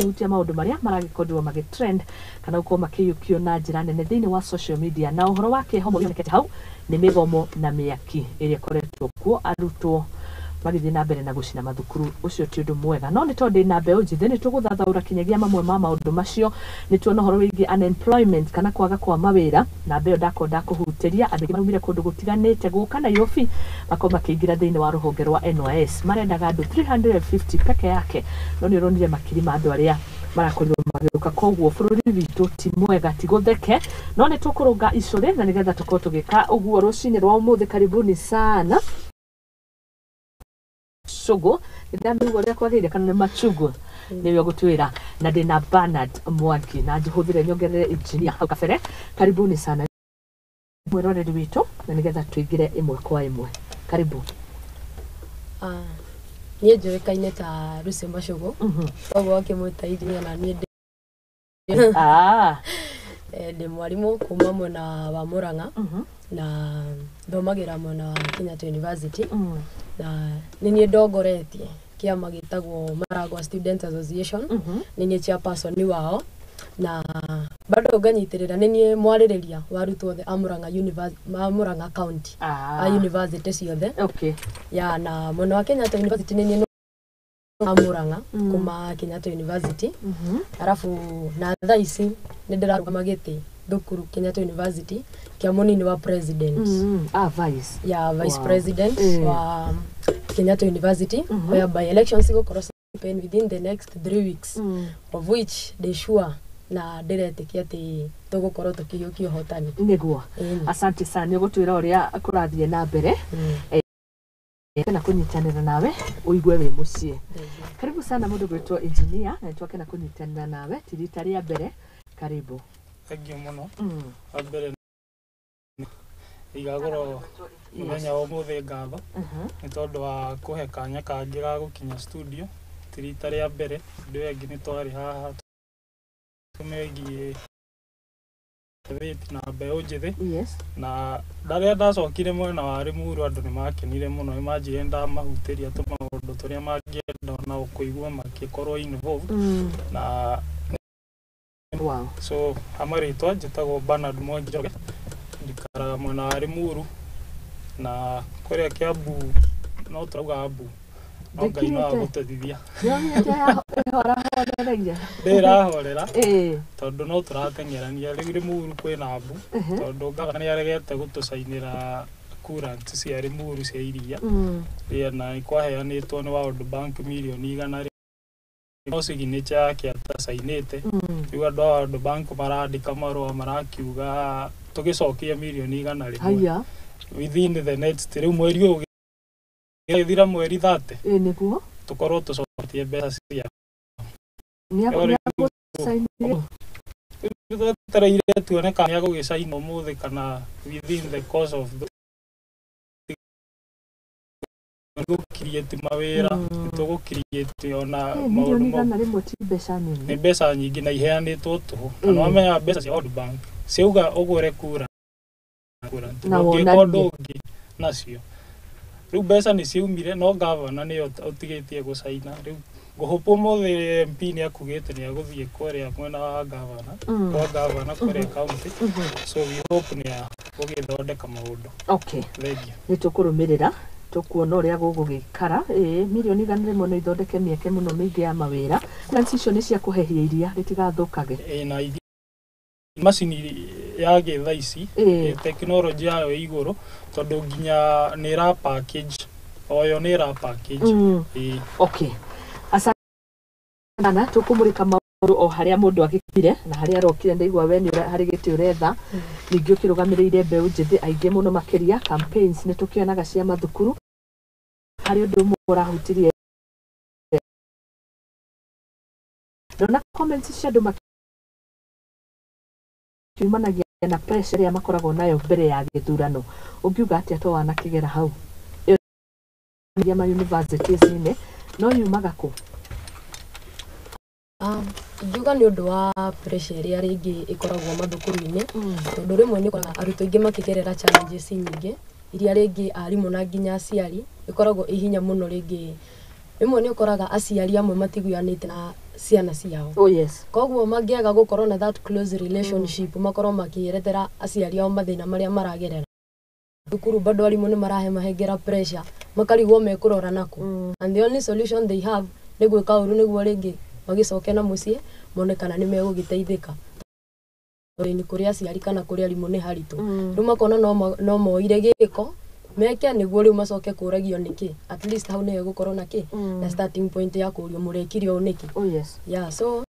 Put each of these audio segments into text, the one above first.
Tũkĩhutia maũndũ marĩa maragĩkorirwo magĩ trend kana gũkorwo makĩiyũkio na njĩra nene thĩinĩ wa social media, na ũhoro wa kĩeha ũmwe wonekete hau nĩ mĩgomo na mĩaki ĩrĩa ĩkoretwo kuo, arutwo magĩthiĩ na mbere na gũcina mathukuru. Ũcio ti ũndũ mwega, no nĩ tondũ ndĩna mbeũ njĩthĩ nĩ tũgũthathaũra kinyagia mamwe ma maũndũ macio. Nĩ tuona ũhoro wĩgiĩ unemployment kana kwaga kwa mawĩra, na mbeo ndakorwo ndakũhutĩria. Andũ aingĩ maraumire kũndũ gũtiganĩte gũka Nairobi makorwo makĩingĩra thĩinĩ wa rũhonge rwa NYS. Marendaga andũ 350 peke yake, no nĩ ũronire makiri ma andũ arĩa marakorirwo magĩũka. Koguo bũrũri witũ ti mwega, ti gũtheke, no nĩ tũkũrũnga icũrĩ na nĩgetha tũkorwo tũgĩka ũguo rũcinĩ rwa ũmũthĩ. Karibuni sana. Cugu ndamĩigua ũrĩa kwagĩrĩire kana nĩ machugu, nĩwe ũgũtwĩra. Na ndĩna Bernard Mwangi na njũhũthĩre nyongerere engineer hau kabere. Karibuni sana mwĩroreri witũ, na nĩgetha tũingĩre ĩmwe kwa ĩmwe. Karibu. Ah, niĩ njũĩkaine ta Lucy Macugu. Koguo akĩmwĩta engineer na niĩ ndĩ mwarimũ kuma mwena wa Murang'a na thomagĩra mwena wa Kenyatta University, na nĩ niĩ ndongoretie kĩama gĩtagwo Maragwa Student Association. Nĩ niĩ chairperson wao na bado nganyitĩrĩra, nĩ niĩ mwarĩrĩria wa arutwo othe a Murang'a a Murang'a County, a university ciothe. Ya, na mwena wa Kenyatta University nĩ niĩ a Murang'a kuma Kenyatta University. Arabu na thaa ici nĩ ndĩrarũgama gĩtĩ thukuru Kenyatta University kĩa mũnini wa president. Ah, vice. Ya, vice president wa Kenyatta University, whereby elections igũkorwo happen within the next 3 weeks, of which ndĩ sure na ndĩretĩkia atĩ tũgũkorwo tũkĩhiũkia ũhotani. Nĩguo. Ĩni. Asante sana, nĩ ũgũtwĩra ũrĩa kũrathiĩ na mbere. Kena kũnyitanĩra nawe ũigue wĩ mũciĩ. Karibu sana mũndũ gwĩtwo engineer, na nĩtwakena kũnyitanĩra nawe, ti rita rĩa mbere. Karibu. Thengiũ mũno. Wa mbere igagũrwo mũthenya wa ũmũthĩ ngatho nĩ tondũ wa kũhe kanya kangĩ ga gũkinya studio. Ti rita rĩa mbere, hĩndĩ ĩyo ĩngĩ nĩ twarĩ haha tũmegiĩ athĩti na mbeũ njĩthĩ, na rĩrĩa ndacokire mwena wa Limuru andũ nĩ makenire mũno, nĩ manjĩrire ndamahutĩria tũmaũndũ tũrĩa mangĩenda ona kũigua makĩkorwo involved na so amarĩtwa njĩtagwo Bernard Mwangi Njoroge, njikaraga mwena wa Limuru na kũrĩa Kiambu, no tũrauga Ambu, no Ngai no Ndĩkinyĩte. agũteithia. Nĩonete ĩhorahorereire. Ndĩrahorera tondũ no tũrateng'erania rĩu Limuru kwĩna Ambu, tondũ ngavana nĩ aregete gũtũcainĩra coolant cia Limuru cia iria. Ĩa, na kwaheanĩtwo nĩ World Bank mirioni 100, no signature yake atacainĩte. Rĩu andũ a World Bank marandĩka marũa marakiuga tũgĩcokie mirioni 100 Haya. within the next, rĩu mweri ũyũ ũgĩthira mweri 30, Ĩĩ, nĩguo. tũkorwo tũcoketie mbeca cia Nĩ Rĩu agũcainire. Rĩu twetereire tuone kana nĩegũgĩcaina ũmũthĩ kana within the course of the gũcreate mawĩra, nĩtũgũcreate ona maũndũ Mirioni mau. 100 ti mbeca Nĩ nini. mbeca nyingĩ na iheanĩtwo tũhũ, na nĩwamenya mbeca cia World Bank ciauga ũgũre kura kura Na ndũngĩka ũndũ wonanie. ũngĩ nacio. Rĩu mbeca nĩ ciaumire, no gavana nĩyo ũtigĩtie gũcaina. Rĩu ngũhũpa ũmũthĩ MP nĩ akugĩte nĩ agũthiĩ kũrĩa mwena wa gavana, kwa gavana kũrĩa county, so we hope nĩ agũgĩthondeka maũndũ. Thengiũ. Nĩ tũkũrũmĩrĩra, tũkuona ũrĩa gũgũgĩikara. Ĩĩ, mirioni 100 no ithondeke mĩeke mũno mĩingĩ ya mawĩra, na icio nĩ cia kũhehia iria rĩtigathũkage. Ĩ, na macini ya gĩtha ici, tekinoronjĩ yayo ĩ igũrũ tondũ nginya nĩ ĩra package, oyo nĩ ĩra package. Ĩ. Okay, asante sana. Tũkũmũrĩka maũndũ o harĩa mũndũ agĩkire na harĩa arokire. Ndaigua we nĩ harĩ gĩtĩ ũretha, ningĩ ũkĩrũgamĩrĩire mbeũ njĩthĩ aingĩ mũno makĩria. Campaigns nĩ tũkĩonaga cia mathukuru, harĩ ũndũ ũmwe ũrahutirie ndona comments cia andũ makiumanagia na pressure ĩrĩa makoragwo nayo mbere ya gĩthurano. Ũngiuga atĩa to wanakĩgera hau ĩyo ya ma universities-inĩ, no yumaga kũ? Ah, ingiuga nĩ ũndũ wa pressure ĩrĩa rĩngĩ ĩkoragwo mathukuru-inĩ, tondũ rĩmwe nĩ ũkoraga arutwo aingĩ makĩgerera challenges nyingĩ iria rĩngĩ arimũ na nginya aciari ĩkoragwo ĩ hinya mũno. Rĩngĩ rĩmwe nĩ ũkoraga aciari amwe matiguanĩte na ciana ciao. Oh yes. Koguo mangĩaga gũkorwo na that close relationship, makorwo makĩeretera aciari ao mathĩna marĩa maragerera thukuru, bado arimũ nĩ marahe mahengera pressure, makarigwo mekũrora naku, and the only solution they have nĩ gwĩka ũru nĩguo rĩngĩ magĩcoke na mũciĩ mone kana nĩ megũgĩteithĩka. Nĩ kũrĩ aciari kana kũrĩ arimũ nĩ haritũ. Rĩu makona no moire gĩko meke nĩguo rĩu macoke kũragio nĩkĩ, at least hau nĩyo gũkorwo na kĩ na starting point ya kũrio mũrekire ũũ nĩkĩ. Oh yes. Yeah, so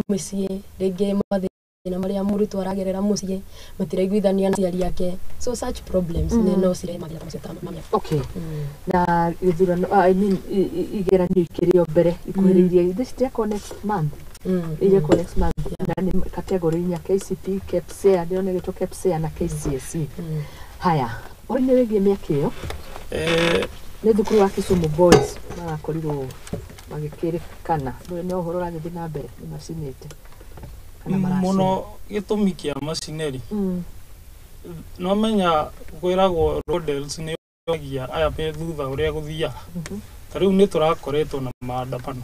mũciĩ rĩngĩ mathĩna marĩa mũrutwo aragerera mũciĩ matiraiguithania na aciari ake, so such problems nĩ no cirehe mathĩna macio ta mamia. Okay. Na gĩthurano, I mean, igeranio ikĩrĩ o mbere ikuhĩrĩirie, this cirekwo next month. Irekwo next month na nĩ category inya: KCPE, KPSEA, ndĩrona ĩgĩtwo KPSEA, na KCSE. Haya, ũhoro-inĩ wĩgiĩ mĩaka ĩyo, nĩ thukuru wa Kisumu Boys marakorirwo magĩkĩrĩkana, ndũĩ nĩ ũhoro ũragĩthiĩ na mbere, nĩ macinĩte kana maracina? Mũno gĩtũmi kĩa macineri, no menya kwĩragwo models nĩ yonagia aya me thutha ũrĩa gũthiaga. Ta rĩu nĩ tũrakoretwo na maandamano.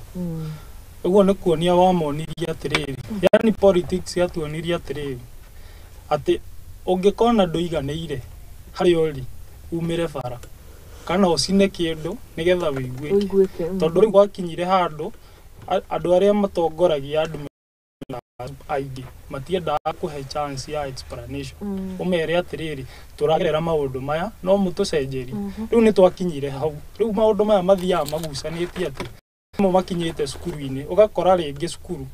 Ũguo nĩ kuonia wamonirie atĩrĩrĩ, yani politics yatuonirie atĩrĩrĩ, atĩ ũngĩkona ndũiganĩire harĩa ũrĩ, umĩre bara kana ũcine kĩndũ nĩgetha wĩiguĩke. Ũiguĩke. Tondũ rĩu gwakinyire handũ andũ arĩa matongoragia andũ aingĩ matiendaga kũhe chance ya explanation, ũmere atĩrĩrĩ, tũragerera maũndũ maya no mũtũcenjerie. Rĩu nĩ twakinyire hau, rĩu maũndũ maya mathiaga magucanĩtie, atĩ mo makinyĩte cukuru-inĩ, ũgakora rĩngĩ cukuru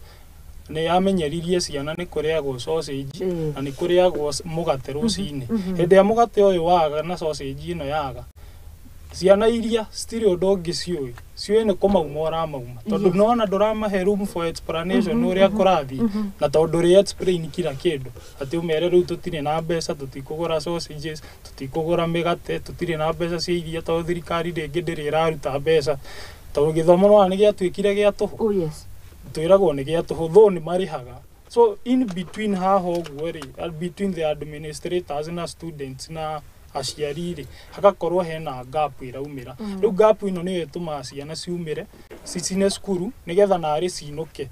nĩ yamenyeririe ciana nĩ kũrĩagwo sausage na nĩ kũrĩagwo mũgate rũcinĩ. Hĩndĩ ĩrĩa mũgate ũyũ waga na sausage ĩno yaga, ciana iria citirĩ ũndũ ũngĩ ciũĩ, ciũĩ nĩ kũmauma ũramauma, tondũ nĩwona ndũramahe room for explanation ũrĩa kũrathiĩ, na tondũ ũrĩ explain kila kĩndũ, atĩ ũmere rĩu tũtirĩ na mbeca, tũtikũgũra sausages, tũtikũgũra mĩgate, tũtirĩ na mbeca cia iria, tondũ thirikari rĩngĩ ndĩrĩ ĩraruta mbeca, tondũ gĩthomo nĩwona nĩ gĩatuĩkire gĩa tũhũ. Oh yes. Twĩragwo nĩ gĩa tũhũ, though nĩ marĩhaga. So in between haha ũguo rĩ, between the administrators na students na aciari rĩ, hagakorwo hena gap ĩraumĩra. Rĩu gap ĩno nĩyo ĩtũmaga ciana ciumĩre cicine cukuru nĩgetha narĩ cinũke,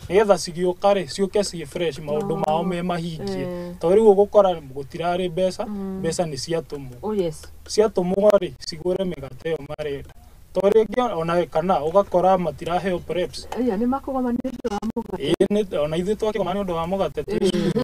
nĩgetha cigĩũka rĩ, ciũke ciĩ fresh, maũndũ mao me mahingie. Tondũ rĩu ũgũkora gũtirarĩ mbeca, mbeca nĩ ciatũmwo. Oh yes. Ciatũmwo rĩ, cigũre mĩgate ĩyo marenda, tondũ rĩngĩ ona kana ũgakora matiraheo preps. Aya nĩ makũgoma nĩ ũndũ wa mũgate. Ĩĩ, ona ithuĩ twakĩgoma nĩ ũndũ wa mũgate twĩ cukuru,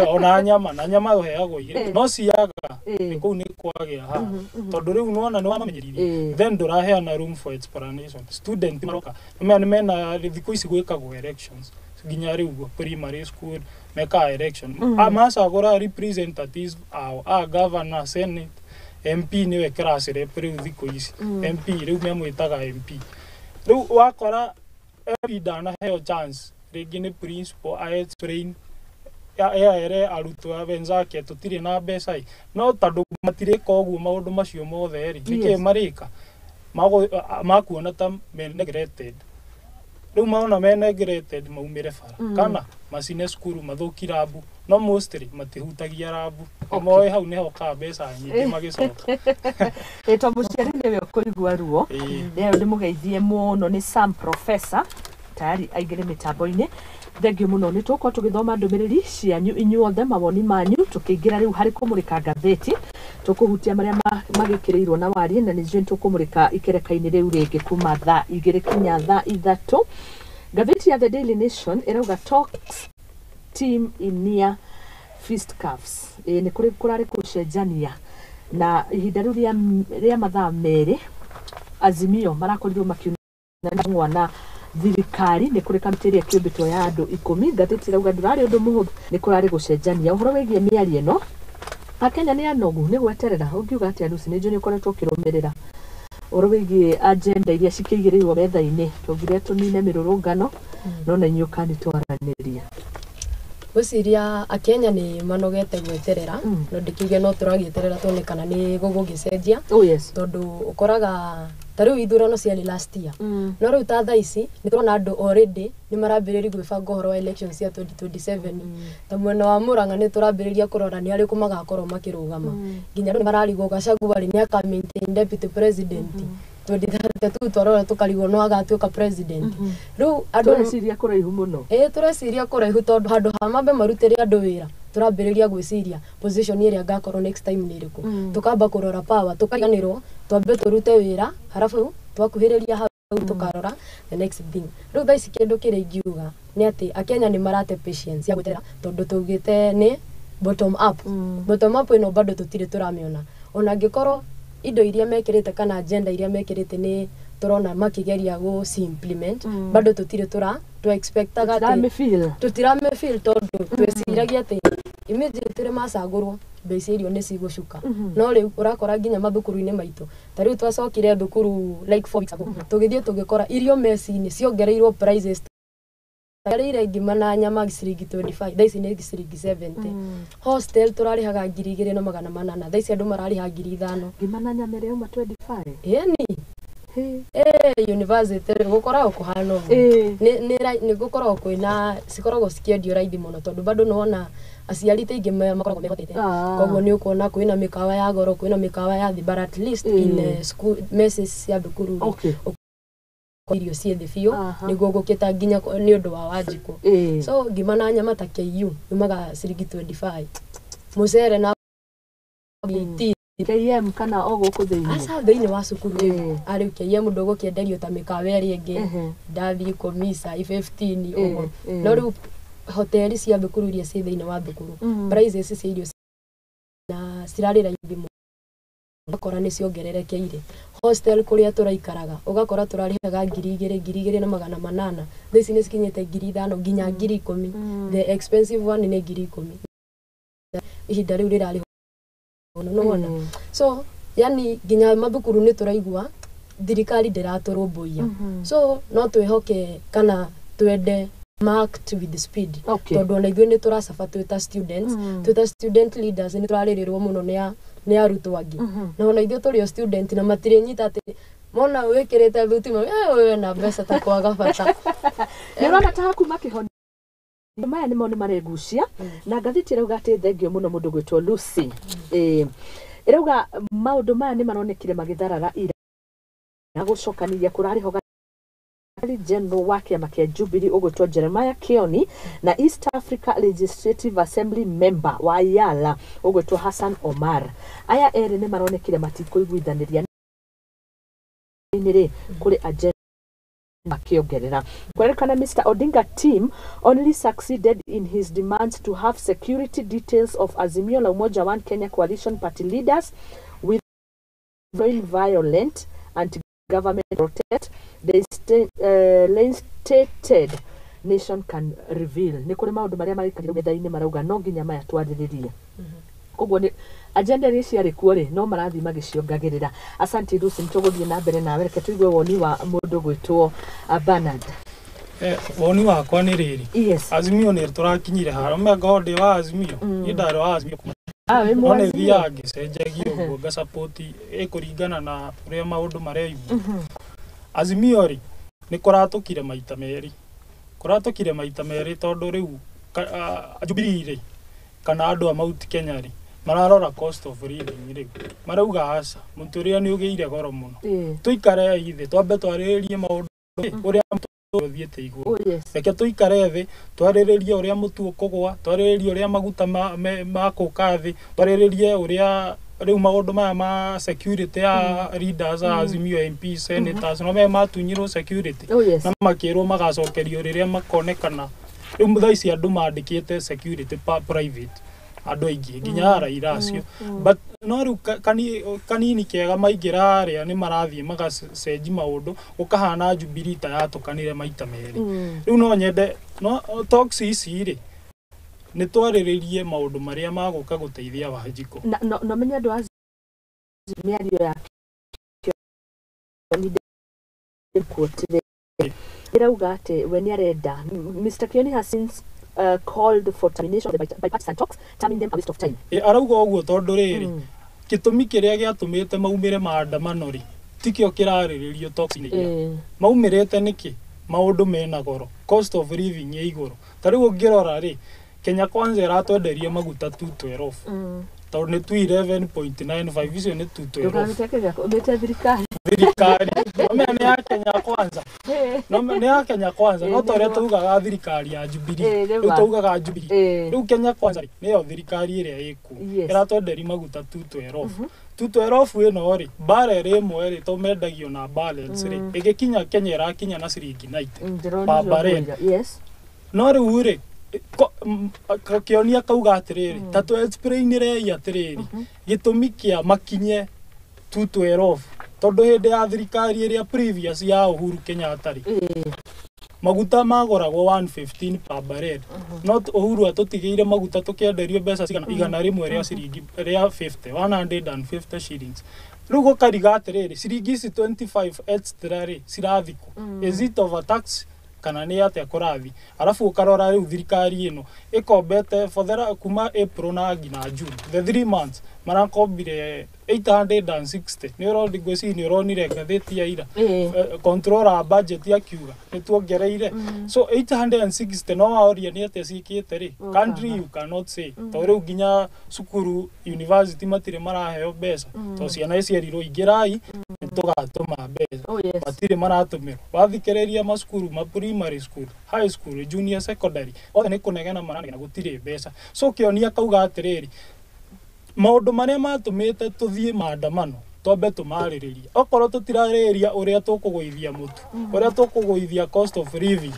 ona nyama, na nyama ũheagwo igĩrĩ no ciaga. Nĩ kũu nĩ kwagĩa haha, tondũ rĩu nĩwona nĩ wamenyeririe, then ndũraheana room for explanation. Student maroka nĩmenya nĩ mena thikũ ici gwĩkagwo elections, nginya rĩu primary school mekaga election. Macagũra representatives ao a governor, senate, MP, nĩwe class rep rĩu thikũ ici. MP rĩu memwĩtaga MP. Rĩu wakora MP ndanaheo chance rĩngĩ nĩ principal a explain, ere arutwo wenzake tũtirĩ na mbeca ĩ, no tondũ matirĩka ũguo maũndũ macio mothe rĩ, nĩkĩ marĩka? Makuona ta me neglected. Rĩu maona me neglected, maumĩre bara kana macine cukuru, mathũki rabu, no mostly matihutagia rabu. Moĩ hau nĩho ka mbeca nyingĩ magĩcoka. Ĩ, to mũciari nĩwe ũkũigua ruo. Rĩo ndĩmũgeithie mũno, nĩ Sam Professor tayari aingĩre mĩtambo-inĩ. Thengiũ mũno, nĩ tũgũkorwo tũgĩthoma ndũmĩrĩri cianyu inyuothe, mawoni manyu, tũkĩingĩra rĩu harĩ kũmũrĩka ngathĩti, tũkũhutia marĩa magĩkĩrĩirwo na warie, na nĩcio tũkũmũrĩka ikereka-inĩ rĩu rĩngĩ kuma thaa 2 kinya thaa 3. Ngathĩti ya The Daily Nation ĩrauga talks team in near fisticuffs. Ĩ, nĩ kũrĩ kũrarĩ kũcenjania na ihinda rĩu rĩa mathaa 2, Azimio marakorirwo makiuna mwana thirikari, nĩ kũrĩ kamĩtĩ ĩrĩa kĩũmbĩtwo ya andũ 10. Ngathĩti ĩrauga ndũrarĩ ũndũ mũhũthũ, nĩ kũrarĩ gũcenjania ũhoro wĩgiĩ mĩario ĩno. Akenya nĩ anogu nĩ gweterera. Ũngiuga atĩa, Lucy? Nĩ njũĩ nĩ ũkoretwo ũkĩrũmĩrĩra ũhoro wĩgiĩ agenda iria cikĩigĩrĩirwo metha-inĩ, twaugire tũnine mĩrũrũngano, no na inyuĩ ũkani twaranĩria. Ngwĩciria akenya nĩ manogete gweterera. No ndĩkiuge no tũragĩeterera tuone kana nĩ gũgũgĩcenjia. Oh yes. Tondũ ũkoraga ta rĩu ithurano ciarĩ last year, no rĩu ta thaa ici nĩ tũrona andũ already nĩ marambĩrĩria gwĩbanga ũhoro wa elections cia 2027. Ta mwena wa Murang'a nĩ tũrambĩrĩria kũrora nĩ arĩkũ magakorwo makĩrũgama, nginya andũ nĩ mararigwo Gachagua rĩ, nĩ aka maintain deputy president. 2032 twarora tukarigwo no agatuĩka president. Rĩu andũ Tũreciria kũraihu mũno. Ĩĩ, tũreciria kũraihu tondũ handũ ha mambe marutĩre andũ wĩra, tũrambĩrĩria gwĩciria position ĩrĩa ngakorwo next time nĩ ĩrĩkũ. Tukamba kũrora power, tukariganĩrwo twambe tũrute wĩra, harabu twakuhĩrĩria hau tukarora the next thing. Rĩu thaa ici kĩndũ kĩrĩa ingiuga nĩ atĩ akenya nĩ marate patience ya gweterera, tondũ tũugĩte nĩ bottom up. Bottom up ĩno bado tũtirĩ tũramĩona, ona angĩkorwo indo iria mekĩrĩte kana agenda iria mekĩrĩte nĩ tũrona makĩgeria gũ implement, bado tũtirĩ tũra tũ expectaga atĩ Tũtiramĩfeel. Tũtiramĩfeel tondũ twĩciragia atĩ immediately macagũrwo mbei cia irio nĩ cigũcuka. No rĩu ũrakora nginya mathukuru-inĩ maitũ, ta rĩu twacokire thukuru like 4 weeks ago, tũgĩthiĩ tũgĩkora irio meci-inĩ ciongereirwo prices. Tarĩire ngima na nyama ciringi 25, thaa ici nĩ ciringi 70. Hostel tũrarĩhaga 2800, thaa ici andũ mararĩha 5000. Ngima na nyama ĩrĩa yauma 25? Ĩni. Hĩ. Ĩ university rĩ, gũkoragwo kũhana ũguo. Nĩ gũkoragwo kwĩna cikoragwo cikĩendio raithi mũno tondũ bado nĩwona aciari ta aingĩ makoragwo mehotete. Koguo nĩ ũkuona kwĩna mĩkawa ya goro, kwĩna mĩkawa ya thĩ, but at least in school messes cia thukuru rĩ, irio ciĩ thĩ biũ, nĩguo gũkĩta nginya nĩ ũndũ wa Wanjikũ. So ngima na nyama ta KU yumaga ciringi 25, mũcere na 18. KM kana o gũkũ thĩinĩ? Aca, thĩinĩ wa cukuru. Arĩu KM ndũgũkĩenderio ta mĩkawa ĩrĩa ĩngĩ. Ndathi 10, 15 ũguo. No rĩu hoteli cia thukuru iria ciĩ thĩinĩ wa thukuru, prices cia irio na cirarĩ raithi mũno, ũgakora nĩ ciongererekeire. Hostel kũrĩa tũraikaraga ũgakora tũrarĩhaga 2000, 2800, thaa ici nĩ cikinyĩte 5000 nginya 10,000. The expensive one nĩ 10,000, ihinda rĩu rĩrarĩhwo nĩwona. So yani nginya mathukuru nĩ tũraigua thirikari ndĩratũrũmbũiya. So no twĩhoke kana twende marked with speed, tondũ ona ithuĩ nĩ tũracaba twĩ ta students, twĩ ta student leaders nĩ tũrarĩrĩrwo mũno nĩ arutwo angĩ, na ona ithuĩ tũrĩ o student na matirĩnyita atĩ mona wĩkĩrĩte thuti "Eh, wewe na mbeca ta kwaga bata." Nĩ ũrona ta hakuma kĩhonia maya nĩmo nĩ maregucia na ngathĩti ĩrauga atĩ thengio mũno mũndũ gwĩtwo Lucy. Ĩrauga maũndũ maya nĩ maronekire magĩtharara ira na gũcokanĩria kũrarĩ ho General wa kĩama kĩa Jubilee ũgwĩtwo Jeremiah Kioni na East Africa Legislative Assembly member wa Yala ũgwĩtwo Hassan Omar. Aya erĩ nĩ maronekire matikũiguithanĩria rĩ kũrĩ agenda makĩongerera kwerĩkana Mr Odinga team only succeeded in his demands to have security details of Azimio la Umoja One Kenya coalition party leaders with violent anti-government protest they stated nation can reveal. Nĩ kũrĩ maũndũ marĩa marĩkagĩrwo metha-inĩ marauga no nginya maya twarĩrĩrie. Koguo nĩ agenda iria ciarĩ kuo rĩ, no marathiĩ magĩciongagĩrĩra. Asante Lucy, nĩtũgũthiĩ na mbere nawe. Reke tũigue woni wa mũndũ gwĩtwo Bernard. Woni wakwa nĩ rĩrĩ, Azimio nĩ tũrakinyire haha ũmenga ndĩ wa Azimio, niĩ ndarĩ wa Azimio kuma Ah, wĩ no nĩ Mũazimio? thiaga ngĩcenjagia ũguo ngasapoti ĩkũringana na ũrĩa maũndũ mareigua. Azimio rĩ, nĩ kũratũkire maita merĩ, kũratũkire maita merĩ tondũ rĩu Jubilee rĩ kana andũ a Mount Kenya rĩ mararora cost of living. Rĩu marauga aca, mũtũrĩre nĩ ũgĩire goro mũno, tũikare thĩ twambe twarĩrĩrie maũndũ ũrĩa ũthiĩte igũrũ. Reke tũikare thĩ twarĩrĩrie ũrĩa mũtu ũkũgũa, twarĩrĩrie ũrĩa maguta makũka thĩ, twarĩrĩrie ũrĩa rĩu maũndũ maya ma security ya leaders a Azimio, MP, senators, no me matunyirwo security na makĩrwo magacokerio rĩrĩa makonekana. Rĩu thaa ici andũ mandĩkĩte security private, andũ aingĩ nginya Raila acio. But no rĩu kanini kega maingĩra harĩa nĩ marathiĩ magacenji maũndũ, gũkahana Jubilee ta yatũkanire maita merĩ. Rĩu no nyende no talks ici rĩ nĩ twarĩrĩrie maũndũ marĩa magũka gũteithia Wanjikũ. Na no menye andũ a mĩario ya Kioni ndĩkuotire ĩrauga atĩ we nĩ arenda. Mr Kioni has since called for termination of the bipartisan talks, terming them a waste of time. Ĩ, arauga ũguo tondũ rĩrĩ gĩtũmi kĩrĩa gĩatũmĩte maumĩre maandamano rĩ tikĩo kĩrarĩrĩrio talks-inĩ iria. Maumĩrĩte nĩkĩ? Maũndũ mena goro, cost of living ĩ igũrũ. Ta rĩu ũngĩrora rĩ, Kenya Kwanza ĩratwenderia maguta 212, tondũ nĩ 211.95, icio nĩ 212. Ndũkarute kĩgako ũmĩte thirikari. Thirikari no nĩ ya Kenya Kwanza, no nĩ ya Kenya Kwanza, no ta ũrĩa tugaga thirikari ya Jubilee, rĩu tugaga Jubilee, rĩu Kenya Kwanza nĩyo thirikari ĩrĩa ĩkuo ĩratwenderia maguta 212. 212 ĩno rĩ, barrel ĩmwe rĩ, to mendagio na barrels rĩ, ĩgĩkinya Kenya ĩrakinya na ciringi 90 per barrel. No rĩu rĩ, kĩonia kauga atĩrĩrĩ, ta tũ explainĩrei atĩrĩrĩ gĩtũmi kĩa makinye 212, tondũ hĩndĩ ya thirikari ĩrĩa previous ya Uhuru Kenyatta rĩ, maguta magũragwo 115 per barrel, no Uhuru atũtigĩire maguta tũkĩenderio mbeca cigana 100 rĩa ciringi rĩa 50, 150 shillings. Rĩu gũkariga atĩrĩrĩ, ciringi ici 25 extra rĩ cirathikũ, is it over tax kana nĩ atĩa kũrathi? Arabu ũkarora rĩu thirikari ĩno ĩkombete for kuma April na nginya June, the 3 months marakombire 860. Nĩ ũrondi ngwĩciria nĩ ũronire ngathĩti ya ira, controller budget akiuga nĩ tuongereire, so 860 no waoria nĩ atĩa ciĩkĩte rĩ, country you cannot say, tondũ rĩu nginya cukuru university matirĩ maraheo mbeca, tondũ ciana icierirwo ingĩrai nĩ tũgatũma mbeca, matirĩ maratũmĩrwo. Wathikĩrĩria macukuru ma primary school, high school, junior secondary, othe nĩ kũnegena maranegena gũtirĩ mbeca. So kĩonia kauga atĩrĩrĩ, maũndũ marĩa matũmĩte tũthiĩ maandamano twambe tũmarĩrĩrie, okorwo tũtirarĩrĩria ũrĩa tũkũgũithia mũtu, ũrĩa tũkũgũithia cost of living,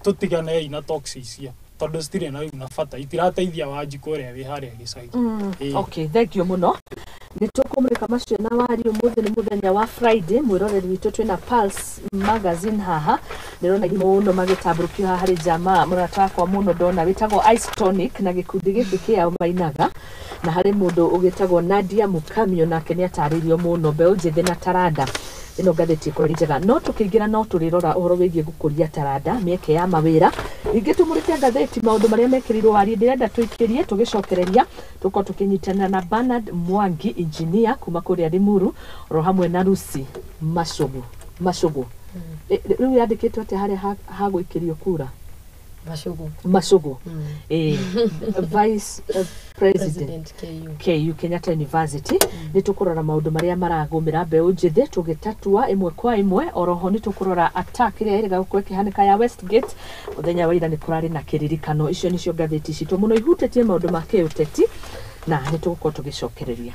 tũtiganei na talks icio tondũ citirĩ na rĩu na bata, itirateithia Wanjikũ ũrĩa wĩ harĩa gĩcagi. Okay, thank you mũno. Nĩ tũkũmũrĩka macio na wari. Ũmũthĩ nĩ mũthenya wa Friday, mwĩroreri witũ twĩna Pulse Magazine haha, ndĩrona mũno magĩtambũrũkio haha harĩ jamaa mũrata wakwa mũno ndona wĩtagwo Ice Tonic na gĩkundi gĩkĩ kĩao mainaga, na harĩ mũndũ ũgĩtagwo Nadia Mukamio, nake nĩ atarĩirio mũno mbeũ njĩthĩ na taranda. Ĩno ngathĩti ĩkorwo ĩrĩ njega, no tũkĩingĩra no tũrĩrora ũhoro wĩgiĩ gũkũria taranda, mĩeke ya mawĩra. Ningĩ tũmũrĩke ngathĩti maũndũ marĩa mekĩrirwo wari, ndĩrenda tũikĩrie tũgĩcokereria tũkorwo tũkĩnyitana na Bernard Mwangi engineer kuma kũrĩa Limuru, oro hamwe na Lucy Macogo. Macogo rĩu yandĩkĩtwo atĩa harĩa hagũikĩrio kura? Macogo. Macogo. Vice President KU Kenyatta University. Nĩ tũkũrora maũndũ marĩa maragũmĩra mbeũ njĩthĩ tũgĩtatua ĩmwe kwa ĩmwe. Oroho nĩ tũkũrora attack ĩrĩa ĩrĩga gũkorwo ĩkĩhanĩka ya Westgate mũthenya wa ira, nĩ kũrarĩ na kĩririkano. Icio nĩcio ngathĩti citũ mũno ihutĩtie maũndũ ma kĩũteti, na nĩ tũgũkorwo tũgĩcokereria.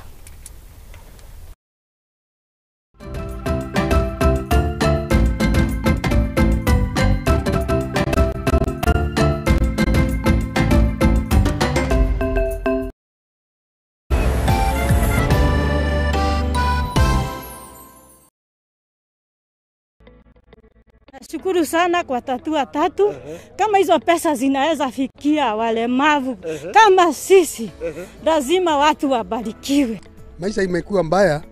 Nashukuru sana kwa Tatua Tatu. Kama hizo pesa zinaweza fikia walemavu kama sisi, lazima watu wabarikiwe. Maisha imekuwa mbaya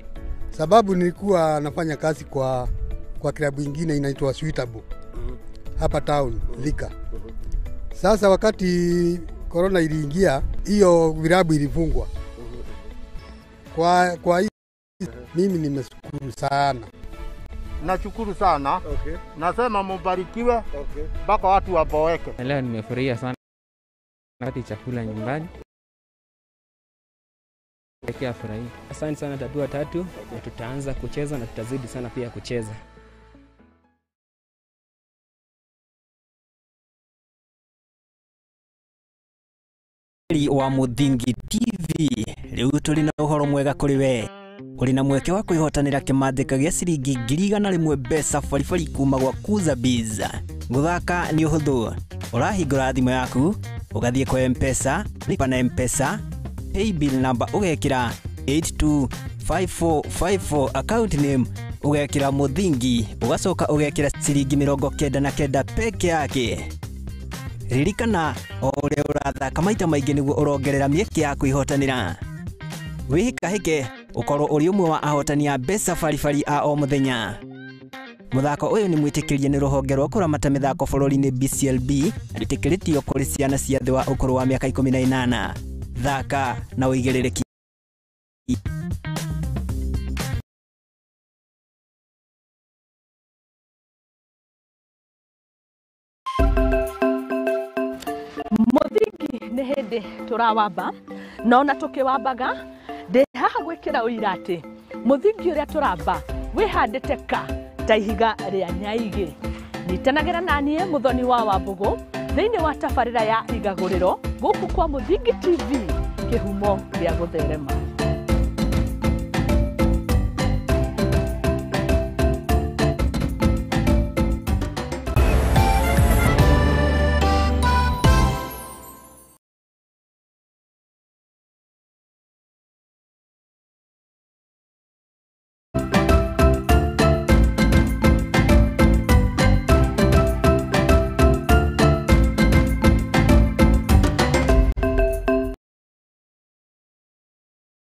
sababu nilikuwa nafanya kazi kwa klabu ingine inaitwa Suitable hapa town Thika. Sasa wakati corona iliingia, hiyo vilabu ilifungwa. Kwa hiyo mimi nimeshukuru sana. Nashukuru sana. Okay. Nasema mubarikiwe mpaka watu waboeke. Leo nimefurahia sana wakati chakula nyumbani. Furahia. Asante sana Tatua Tatu, na tutaanza kucheza na tutazidi sana pia kucheza. Wa Muthingi TV riu turi na uhoro mwega kuri we. Uri na mweke wa kwihotanira kimandika gia ciringi 100,000 mbeca baribari kuma gwa Kuza Biz. Guthaka ni uhuthu, urahingura thimu yaku ugathie kwa M-Pesa, lipa na M-Pesa, paybill number ugekira 825454, account name ugekira Muthingi, ugacoka ugekira ciringi 99 peke yake. Ririkana o uria urathaka maita maingi niguo urongerera mieke ya kwihotanira. Wihikahike ukorwo uri umwe wa ahotani a mbeca baribari a o muthenya. Muthako uyu ni mwitikirie ni ruhonge rwa kuramata mithako bururi-ini BCLB, ritikiritio kuri ciana cia thi wa ukuru wa miaka 18. Thaka na uigiririki. Muthingi nĩ hĩndĩ tũrawamba no na tũkĩwambaga ndĩ haha gwĩkĩra ũira atĩ mũthingi ũrĩa tũramba Wĩhandĩte ka ta ihiga rĩa nyaigĩ. Nyitanagĩra na niĩ Muthoni wa Wambũgũ thĩinĩ wa tabarĩra ya Igagũrĩro gũkũ kwa Mũthingi TV, kĩhumo gĩa gũtherema.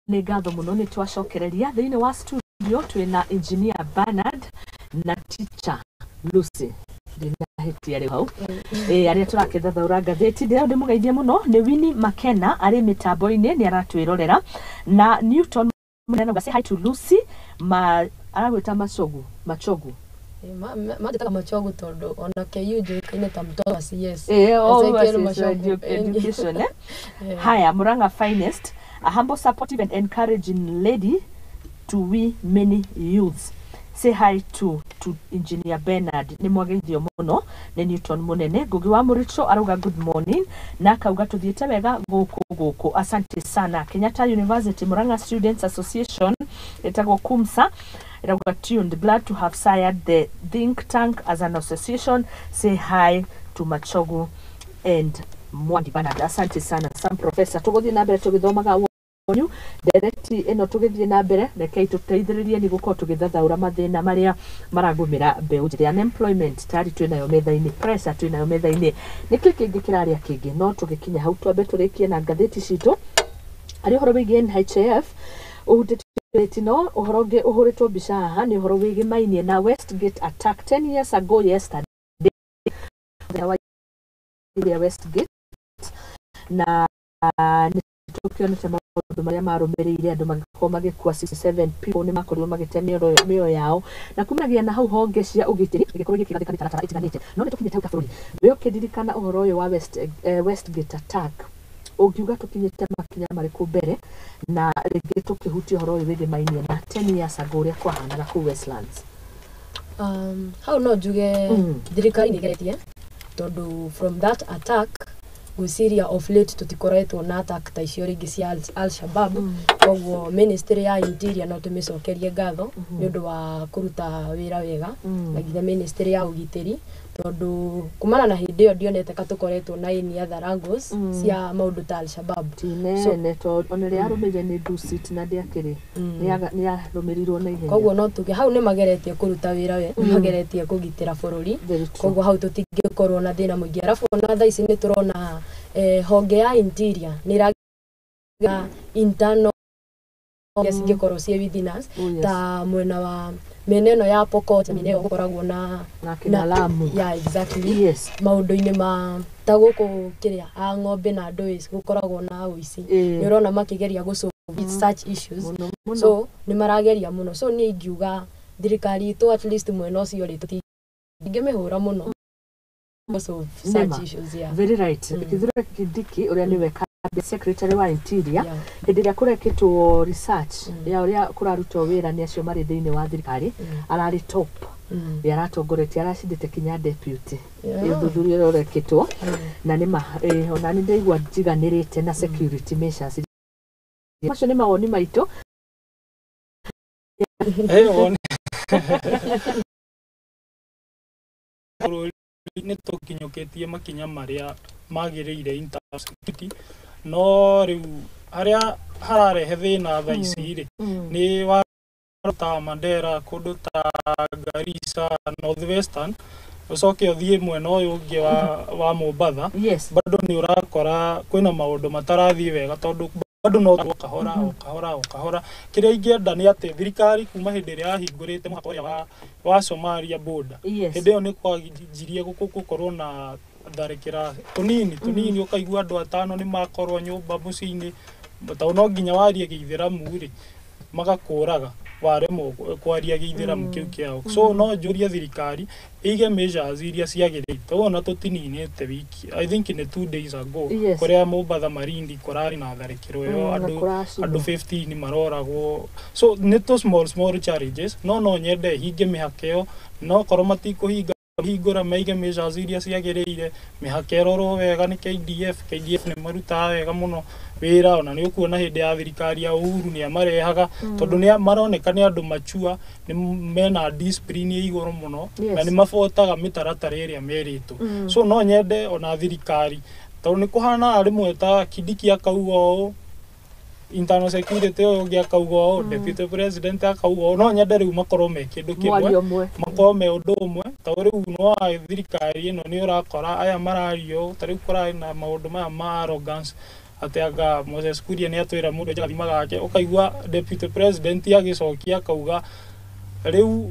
Nĩ ngatho mũno nĩ twacokereria thĩinĩ wa studio twĩna engineer Bernard na teacher Lucy. Ndinahĩtia rĩu hau. Arĩa tũrakĩthathaũra ngathĩti ndĩrenda ndĩmũgeithie mũno nĩ Winnie Makena arĩ mĩtambo-inĩ nĩ aratwĩrorera, na Newton Mũnene say hi to Lucy ma aragwĩta Machogu Machogu. Manjĩtaga Machogu tondũ ona KU njũĩkaine ta mtoto wa CS. Ezekiel Machogu. Education, eh? Haya, Murang'a finest, a humble, supportive and encouraging lady to we many youths. Say hi to Engineer Bernard. Nĩ mwageithio mũno nĩ Newton Mũnene. Ngugi wa Mũricho arauga good morning na akauga tũthiĩte wega gũkũ gũkũ. Asante sana. Kenyatta University Murang'a Students Association ĩtagwo KUMSA irauga tuned, glad to have sired the think tank as an association. Say hi to Machogu and Mwangi Bernard. Asante sana Sam Professor. Tũgũthiĩ na mbere tũgĩthomaga wonyu ndereti ĩno tũgĩthiĩ na mbere, rekei tũteithĩrĩrie nĩ gũkorwo tũgĩthathaũra mathĩna marĩa maragũmĩra mbeũ njĩthĩ. Unemployment tayari twĩnayo metha-inĩ, pressure twĩnayo metha-inĩ, nĩkĩ kĩngĩ kĩrarĩa kĩngĩ? No tũgĩkinya hau twambe tũrĩkie na ngathĩti citũ arĩ ũhoro wĩgiĩ NHIF ũhutĩtie no ũhoro ũngĩ ũhũrĩtwo mbica haha nĩ ũhoro wĩgiĩ mainie na Westgate attack 10 years ago yesterday Westgate, na nĩ tũkĩonete maũndũ marĩa marũmĩrĩire andũ magĩkorwo magĩkua 67 people nĩ makorirwo magĩte mĩoyo yao, na kumanagia na hau honge cia ũgitĩri igĩkorwo igĩkĩgathĩka mĩtaratara ĩtiganĩte. No nĩ tũkinyĩte hau ta bũrũri, we ũkĩririkana ũhoro ũyũ wa Westgate attack, ũngiuga tũkinyĩte makinya marĩkũ mbere, na rĩngĩ tũkĩhutia ũhoro ũyũ wĩgiĩ mainie na 10 years ago ũrĩa kwahanaga kũu Westlands? Hau no njuge thirikari nĩ ĩgeretie tondũ from that attack gwĩciria of late tũtikoretwo na attack ta icio rĩngĩ cia Al-Shabaab. Koguo ministry ya interior no tũmĩcokerie ngatho nĩ ũndũ wa kũruta wĩra wega, na nginya ministry ya ũgitĩri tondũ kumana na hĩndĩ ĩyo ndionete ka tũkoretwo na any other angles cia maũndũ ta Al-Shabaab. Tinene tondũ ona rĩrĩa yarũmĩrĩire nĩ Dusit na ndĩakĩrĩ nĩ yarũmĩrĩirwo na ihenya. Koguo no tuge hau nĩ mageretie kũruta wĩra we, nĩ mageretie kũgitĩra bũrũri, koguo hau tũtingĩkorwo na thĩna mũingĩ. Arabu ona thaa ici nĩ tũrona honge ya interior nĩ ĩraga internal cingĩkorwo ciĩ within us, ta mwena wa mĩena ĩno ya Pokot, mĩena ĩyo gũkoragwo na kina Lamu. Yeah, exactly. Yes. Maũndũ-inĩ ma ta gũkũ kĩrĩa a ng'ombe na ndũĩ gũkoragwo na ũici, nĩ ũrona makĩgeria gũ solve such issues, so nĩ marageria mũno. So niĩ ingiuga thirikari itũ at least mwena ũcio rĩ tũtingĩmĩhũra mũno solve such issues. Yeah. Very right. Kithure Kindiki ũrĩa nĩwe cabinet secretary wa interior, hĩndĩ ĩrĩa kũrekĩtwo research ya ũrĩa kũrarutwo wĩra nĩ acio marĩ thĩinĩ wa thirikari, ararĩ top, nĩ aratongoretie, aracindĩte kinya deputy ũthuthuria ũrĩa ũrekĩtwo. Na nĩ ma ona nĩ ndaigua njiganĩrĩte na security measures. Macio nĩ mawoni maitũ. Woni bũrũri nĩ tũkinyũkĩtie makinya marĩa magĩrĩire in terms of security, no rĩu harĩa hararehe thĩna thaa ici rĩ nĩ wa ta Mandera, kũndũ ta Garissa, North Western, ũcoke ũthiĩ mwena ũyũ ũngĩ wa Mombatha. Bado nĩ ũrakora kwĩna maũndũ matarathiĩ wega tondũ bado no kahora o kahora o kahora. Kĩrĩa ingĩenda nĩ atĩ thirikari kuma hĩndĩ ĩrĩa yahingũrĩte mũhaka ũrĩa wa Somalia border, hĩndĩ ĩyo nĩ kwanjirie gũkorwo na tharĩkĩra tũnini tũnini, ũkaigua andũ atano nĩ makorwo nyũmba mũciĩ-inĩ, tondũ no nginya warie gĩithĩramu rĩ magakũraga. Waremwo kwaria gĩithĩramu kĩu kĩao. So no njũrie thirikari ĩige measures iria ciagĩrĩire, tondũ ona tũtininĩte wiki, I think nĩ 2 days ago, kũrĩa Mombatha Malindi kũrarĩ na tharĩkĩro ĩyo, na andũ kũracinwo. Andũ 15 maroragwo. So nĩ tũ small small challenges, no nyende hinge mĩhaka ĩyo, no korwo matikũhinga hingũra, maige measures iria ciagĩrĩire, mĩhaka ĩrorwo wega nĩ KDF. KDF nĩ marutaga wega mũno wĩra, ona nĩ ũkuona hĩndĩ ya thirikari ya Uhuru nĩ amarehaga, tondũ nĩ maroneka nĩ andũ machua, nĩ mena discipline ĩ igũrũ mũno na nĩ mabuataga mĩtaratara ĩrĩa merĩtwo. So no nyende ona thirikari, tondũ nĩ kũhanaga rĩmwe ta Kindiki akauga ũũ, internal security ũyũ ũngĩ akauga ũũ, deputy president akauga ũũ. No nyende rĩu makorwo me kĩndũ kĩmwe, mwario ũmwe, makorwo me ũndũ ũmwe, tondũ rĩu no wa thirikari ĩno nĩ ũrakora aya marario, ta rĩu kũrarĩ na maũndũ maya ma arrogance atĩ anga Moses Kuria nĩ atwĩra mũndũ enje gathima gake, ũkaigua deputy president agĩcokia akauga rĩu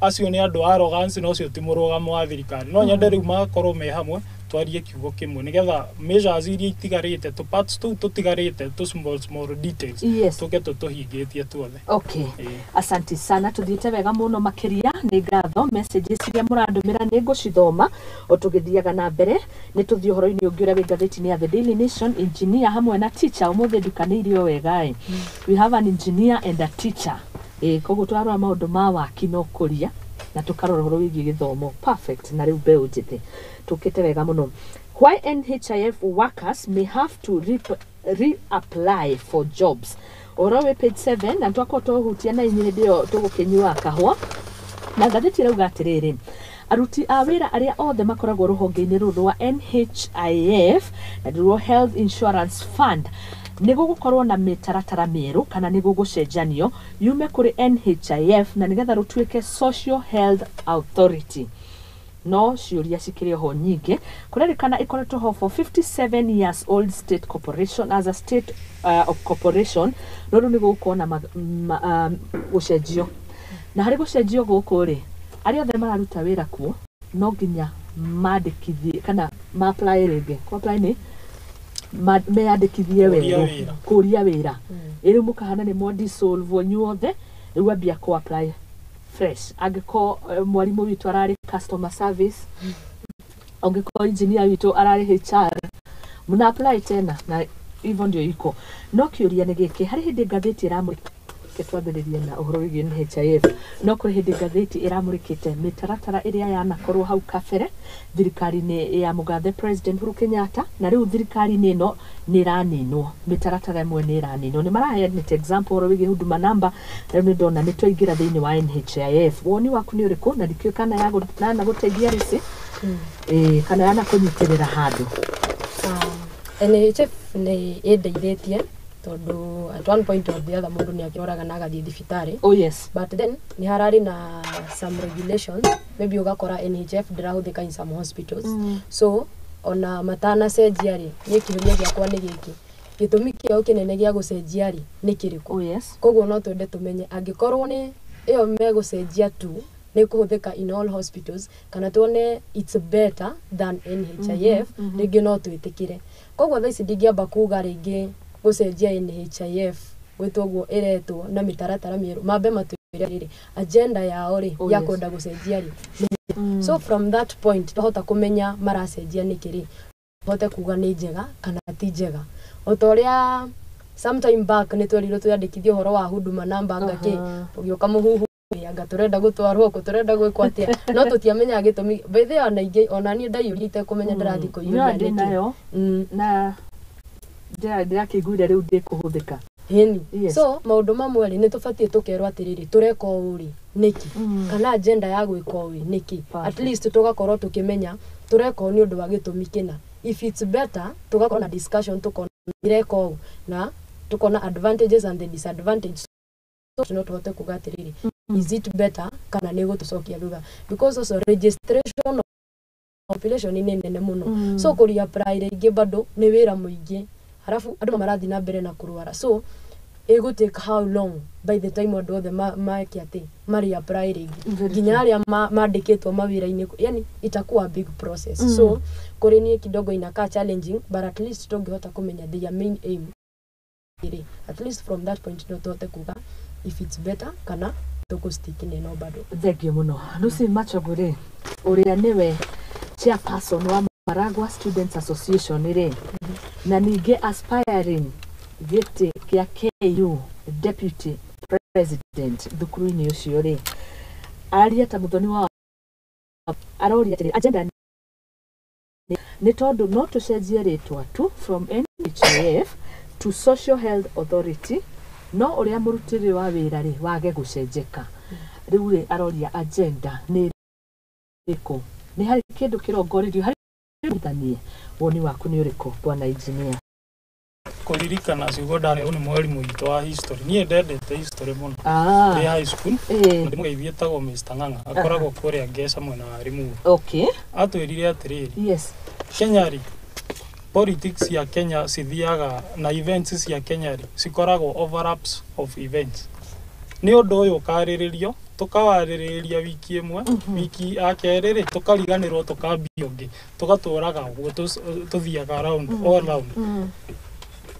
acio nĩ andũ a arrogance, na ũcio ti mũrũgamo wa thirikari. No nyende rĩu makorwo me hamwe, twarie kiugo kĩmwe, nĩgetha measures iria itigarĩte, tũ parts tũu tũtigarĩte, tũ small small details, tũke tũtũhingĩtie tuothe. Okay. Ĩĩ. Asante sana, tuthiĩte wega mũno makĩria. Nĩ ngatho. Messages iria mũrandũmĩra nĩ ngũcithoma o tũgĩthiaga na mbere. Nĩ tũthiĩ ũhoro-inĩ ũngĩ ũrĩa wĩ ngathĩti-inĩ ya The Daily Nation. Engineer hamwe na teacher, ũmũthĩ ndukanĩirio wega ĩ. We have an engineer and a teacher ĩ, koguo tũrarora maũndũ ma waki na ũkũria na tũkarora ũhoro wĩgiĩ gĩthomo. Perfect. Na rĩu mbeũ njĩthĩ tũkĩte wega mũno. Why NHIF workers may have to reapply for jobs, ũhoro wĩ page 7, na twakorwo tũhutia na inyuĩ hĩndĩ ĩyo tũgũkĩnyua kahũa. Na ngathĩti ĩrauga atĩrĩrĩ, aruti a wĩra arĩa othe makoragwo rũhonge-inĩ rũrũ rwa NHIF, na nĩruo Health Insurance Fund, nĩ gũgũkorwo na mĩtaratara mĩerũ kana nĩ gũgũcenjanio yume kũrĩ NHIF na nĩgetha rũtuĩke Social Health Authority. No ciũria cikĩrĩ oho nyingĩ. Kũrerĩkana ĩkoretwo ho for 57 years old state corporation, as a state of corporation, no rĩu nĩ gũgũkorwo na gũcenjio. Na harĩ gũcenjio gũkũ rĩ, arĩa othe mararuta wĩra kuo no nginya mandĩkithie kana ma apply rĩngĩ. Kũ apply nĩ meyandĩkithie Kũria werũ wĩra. Kũria wĩra. Ĩ rĩu mũkahana nĩ mwa dissolve inyuothe, rĩu ambia kũ apply fresh. Angĩkorwo mwarimũ witũ ararĩ customer service, angĩkorwo engineer witũ ararĩ HR, mna apply tena, na hivyo ndio iko. No kĩũria nĩ gĩkĩ, harĩ hĩndĩ ngathĩti ĩramũrĩkĩte, twambĩrĩrie na ũhoro wĩgiĩ NHIF, no kũrĩ hĩndĩ ngathĩti ĩramũrĩkĩte mĩtaratara ĩrĩa yanakorwo hau kabere thirikari-inĩ ya mũgathe President Uhuru Kenyatta, na rĩu thirikari-inĩ ĩno nĩ ĩraninwo, mĩtaratara ĩmwe nĩ ĩraninwo. Nĩ maraheanĩte example ũhoro wĩgiĩ Huduma Number, na rĩu nĩ ndona nĩ twaingĩra thĩinĩ wa NHIF. Woni waku nĩ ũrĩkũ? Na ndikĩũĩ kana yanagũteithia rĩci ĩĩ kana yanakũnyitĩrĩra handũ. NHIF nĩ ĩndeithĩtie, tondũ at one point or the other mũndũ nĩ akĩroraga na agathiĩ thibitarĩ. Oh yes. But then nĩ hararĩ na some regulations, maybe ũgakora NHIF ndĩrahũthĩka in some hospitals. So ona matanacenjia rĩ, niĩ kĩũria gĩakwa nĩ gĩkĩ: gĩtũmi kĩao kĩnene gĩa gũcenjia rĩ, nĩ kĩrĩkũ? Oh yes. Koguo no twende tũmenye, angĩkorwo nĩ ĩyo megũcenjia tu nĩ kũhũthĩka in all hospitals, kana tuone it's better than NHIF, rĩngĩ no twĩtĩkĩre. Koguo thaa ici ndingĩamba kuga rĩngĩ gũcenjia NHIF gwĩtwo ũguo ĩretwo na mĩtaratara mĩerũ, mambe matwĩre rĩrĩ agenda yao rĩ ya kwenda gũcenjia rĩ nĩ. So from that point twahota kũmenya maracenjia nĩkĩ rĩ, hote kuga nĩ njega kana ti njega. O ta ũrĩa sometime back nĩ twerirwo twĩandĩkithie ũhoro wa Huduma Number, anga kĩ ũgĩũka mũhuhu, anga tũrenda gũtwarwo kũ, tũrenda gwĩkwo atĩa, no tũtiamenyaga gĩtũmi. By the way, ona ingĩ ona niĩ ndaiyũria itekũmenya ndĩrathiĩ No kũiyũria ndĩ nĩkĩ. Nayo na ndĩrakĩiguire rĩu ndĩkũhũthĩka. Ĩni. Yes. So maũndũ mamwe rĩ, nĩ tũbatiĩ tũkerwo atĩrĩrĩ, tũreka ũũ rĩ nĩkĩ, kana agenda ya gwĩka ũũ nĩkĩ. At least tũgakorwo tũkĩmenya tũreka ũũ nĩ ũndũ wa gĩtũmi kĩna. If it's better, tũgakorwo na discussion, tũkona ireka ũũ na tũkona advantages and the disadvantages, so no tũhote kuga atĩrĩrĩ, is it better kana nĩ gũtũcokia thutha? Because also registration of population nĩ nene mũno. So kũri apply rĩngĩ bado nĩ wĩra mũingĩ, halafu andũ marathiĩ na mbere na kũrwara, so ĩgũ take how long by the time andũ othe make atĩ marĩ apply rĩngĩ, Very nginya arĩa mandĩkĩtwo mawĩra-inĩ? Yani itakuwa big process. So kũrĩ niĩ kidogo inakaa challenging, but at least tũngĩhota kũmenya their main aim rĩ, at least from that point no tũhote kuga if it's better kana tũkũ-stick na ĩno bado. Thengiũ mũno, Lucy Machogu rĩ, ũrĩa nĩwe chairperson wa Maragua Students Association rĩ, na ningĩ aspiring gĩtĩ kĩa KU deputy president thukuru-inĩ ũcio rĩ, aria ta mũthoni wa aroria atĩrĩ, agenda nĩ tondũ no tũcenjie rĩtwa tu from NHIF to Social Health Authority, no ũrĩa mũrutĩre wa wĩra rĩ wage gũcenjeka. Rĩu rĩ, aroria agenda nĩ ĩrĩkũ, nĩ harĩ kĩndũ kĩrongoreirio harĩ thanie. Woni waku nĩ ũrĩkũ, bwana engineer? Kũririkana ciugo ndarĩ nĩ mwarimũ witũ wa history. Niĩ ndendete history mũno ndĩ high school. Na ndĩmũgeithie, etagwo Mr. Ng'ang'a, akoragwo kũrĩa Ngeca mwena wa Limuru. Atwĩrire atĩrĩrĩ, Kenya rĩ, politics cia Kenya cithiaga na events cia Kenya rĩ cikoragwo overlaps of events. Nĩ ũndũ ũyũ ũkarĩrĩrio, tũkawarĩrĩria wiki ĩmwe, wiki ya kerĩ rĩ tũkariganĩrwo, tũkambia ũngĩ, tũgatũraga ũguo, tũthiaga round all round.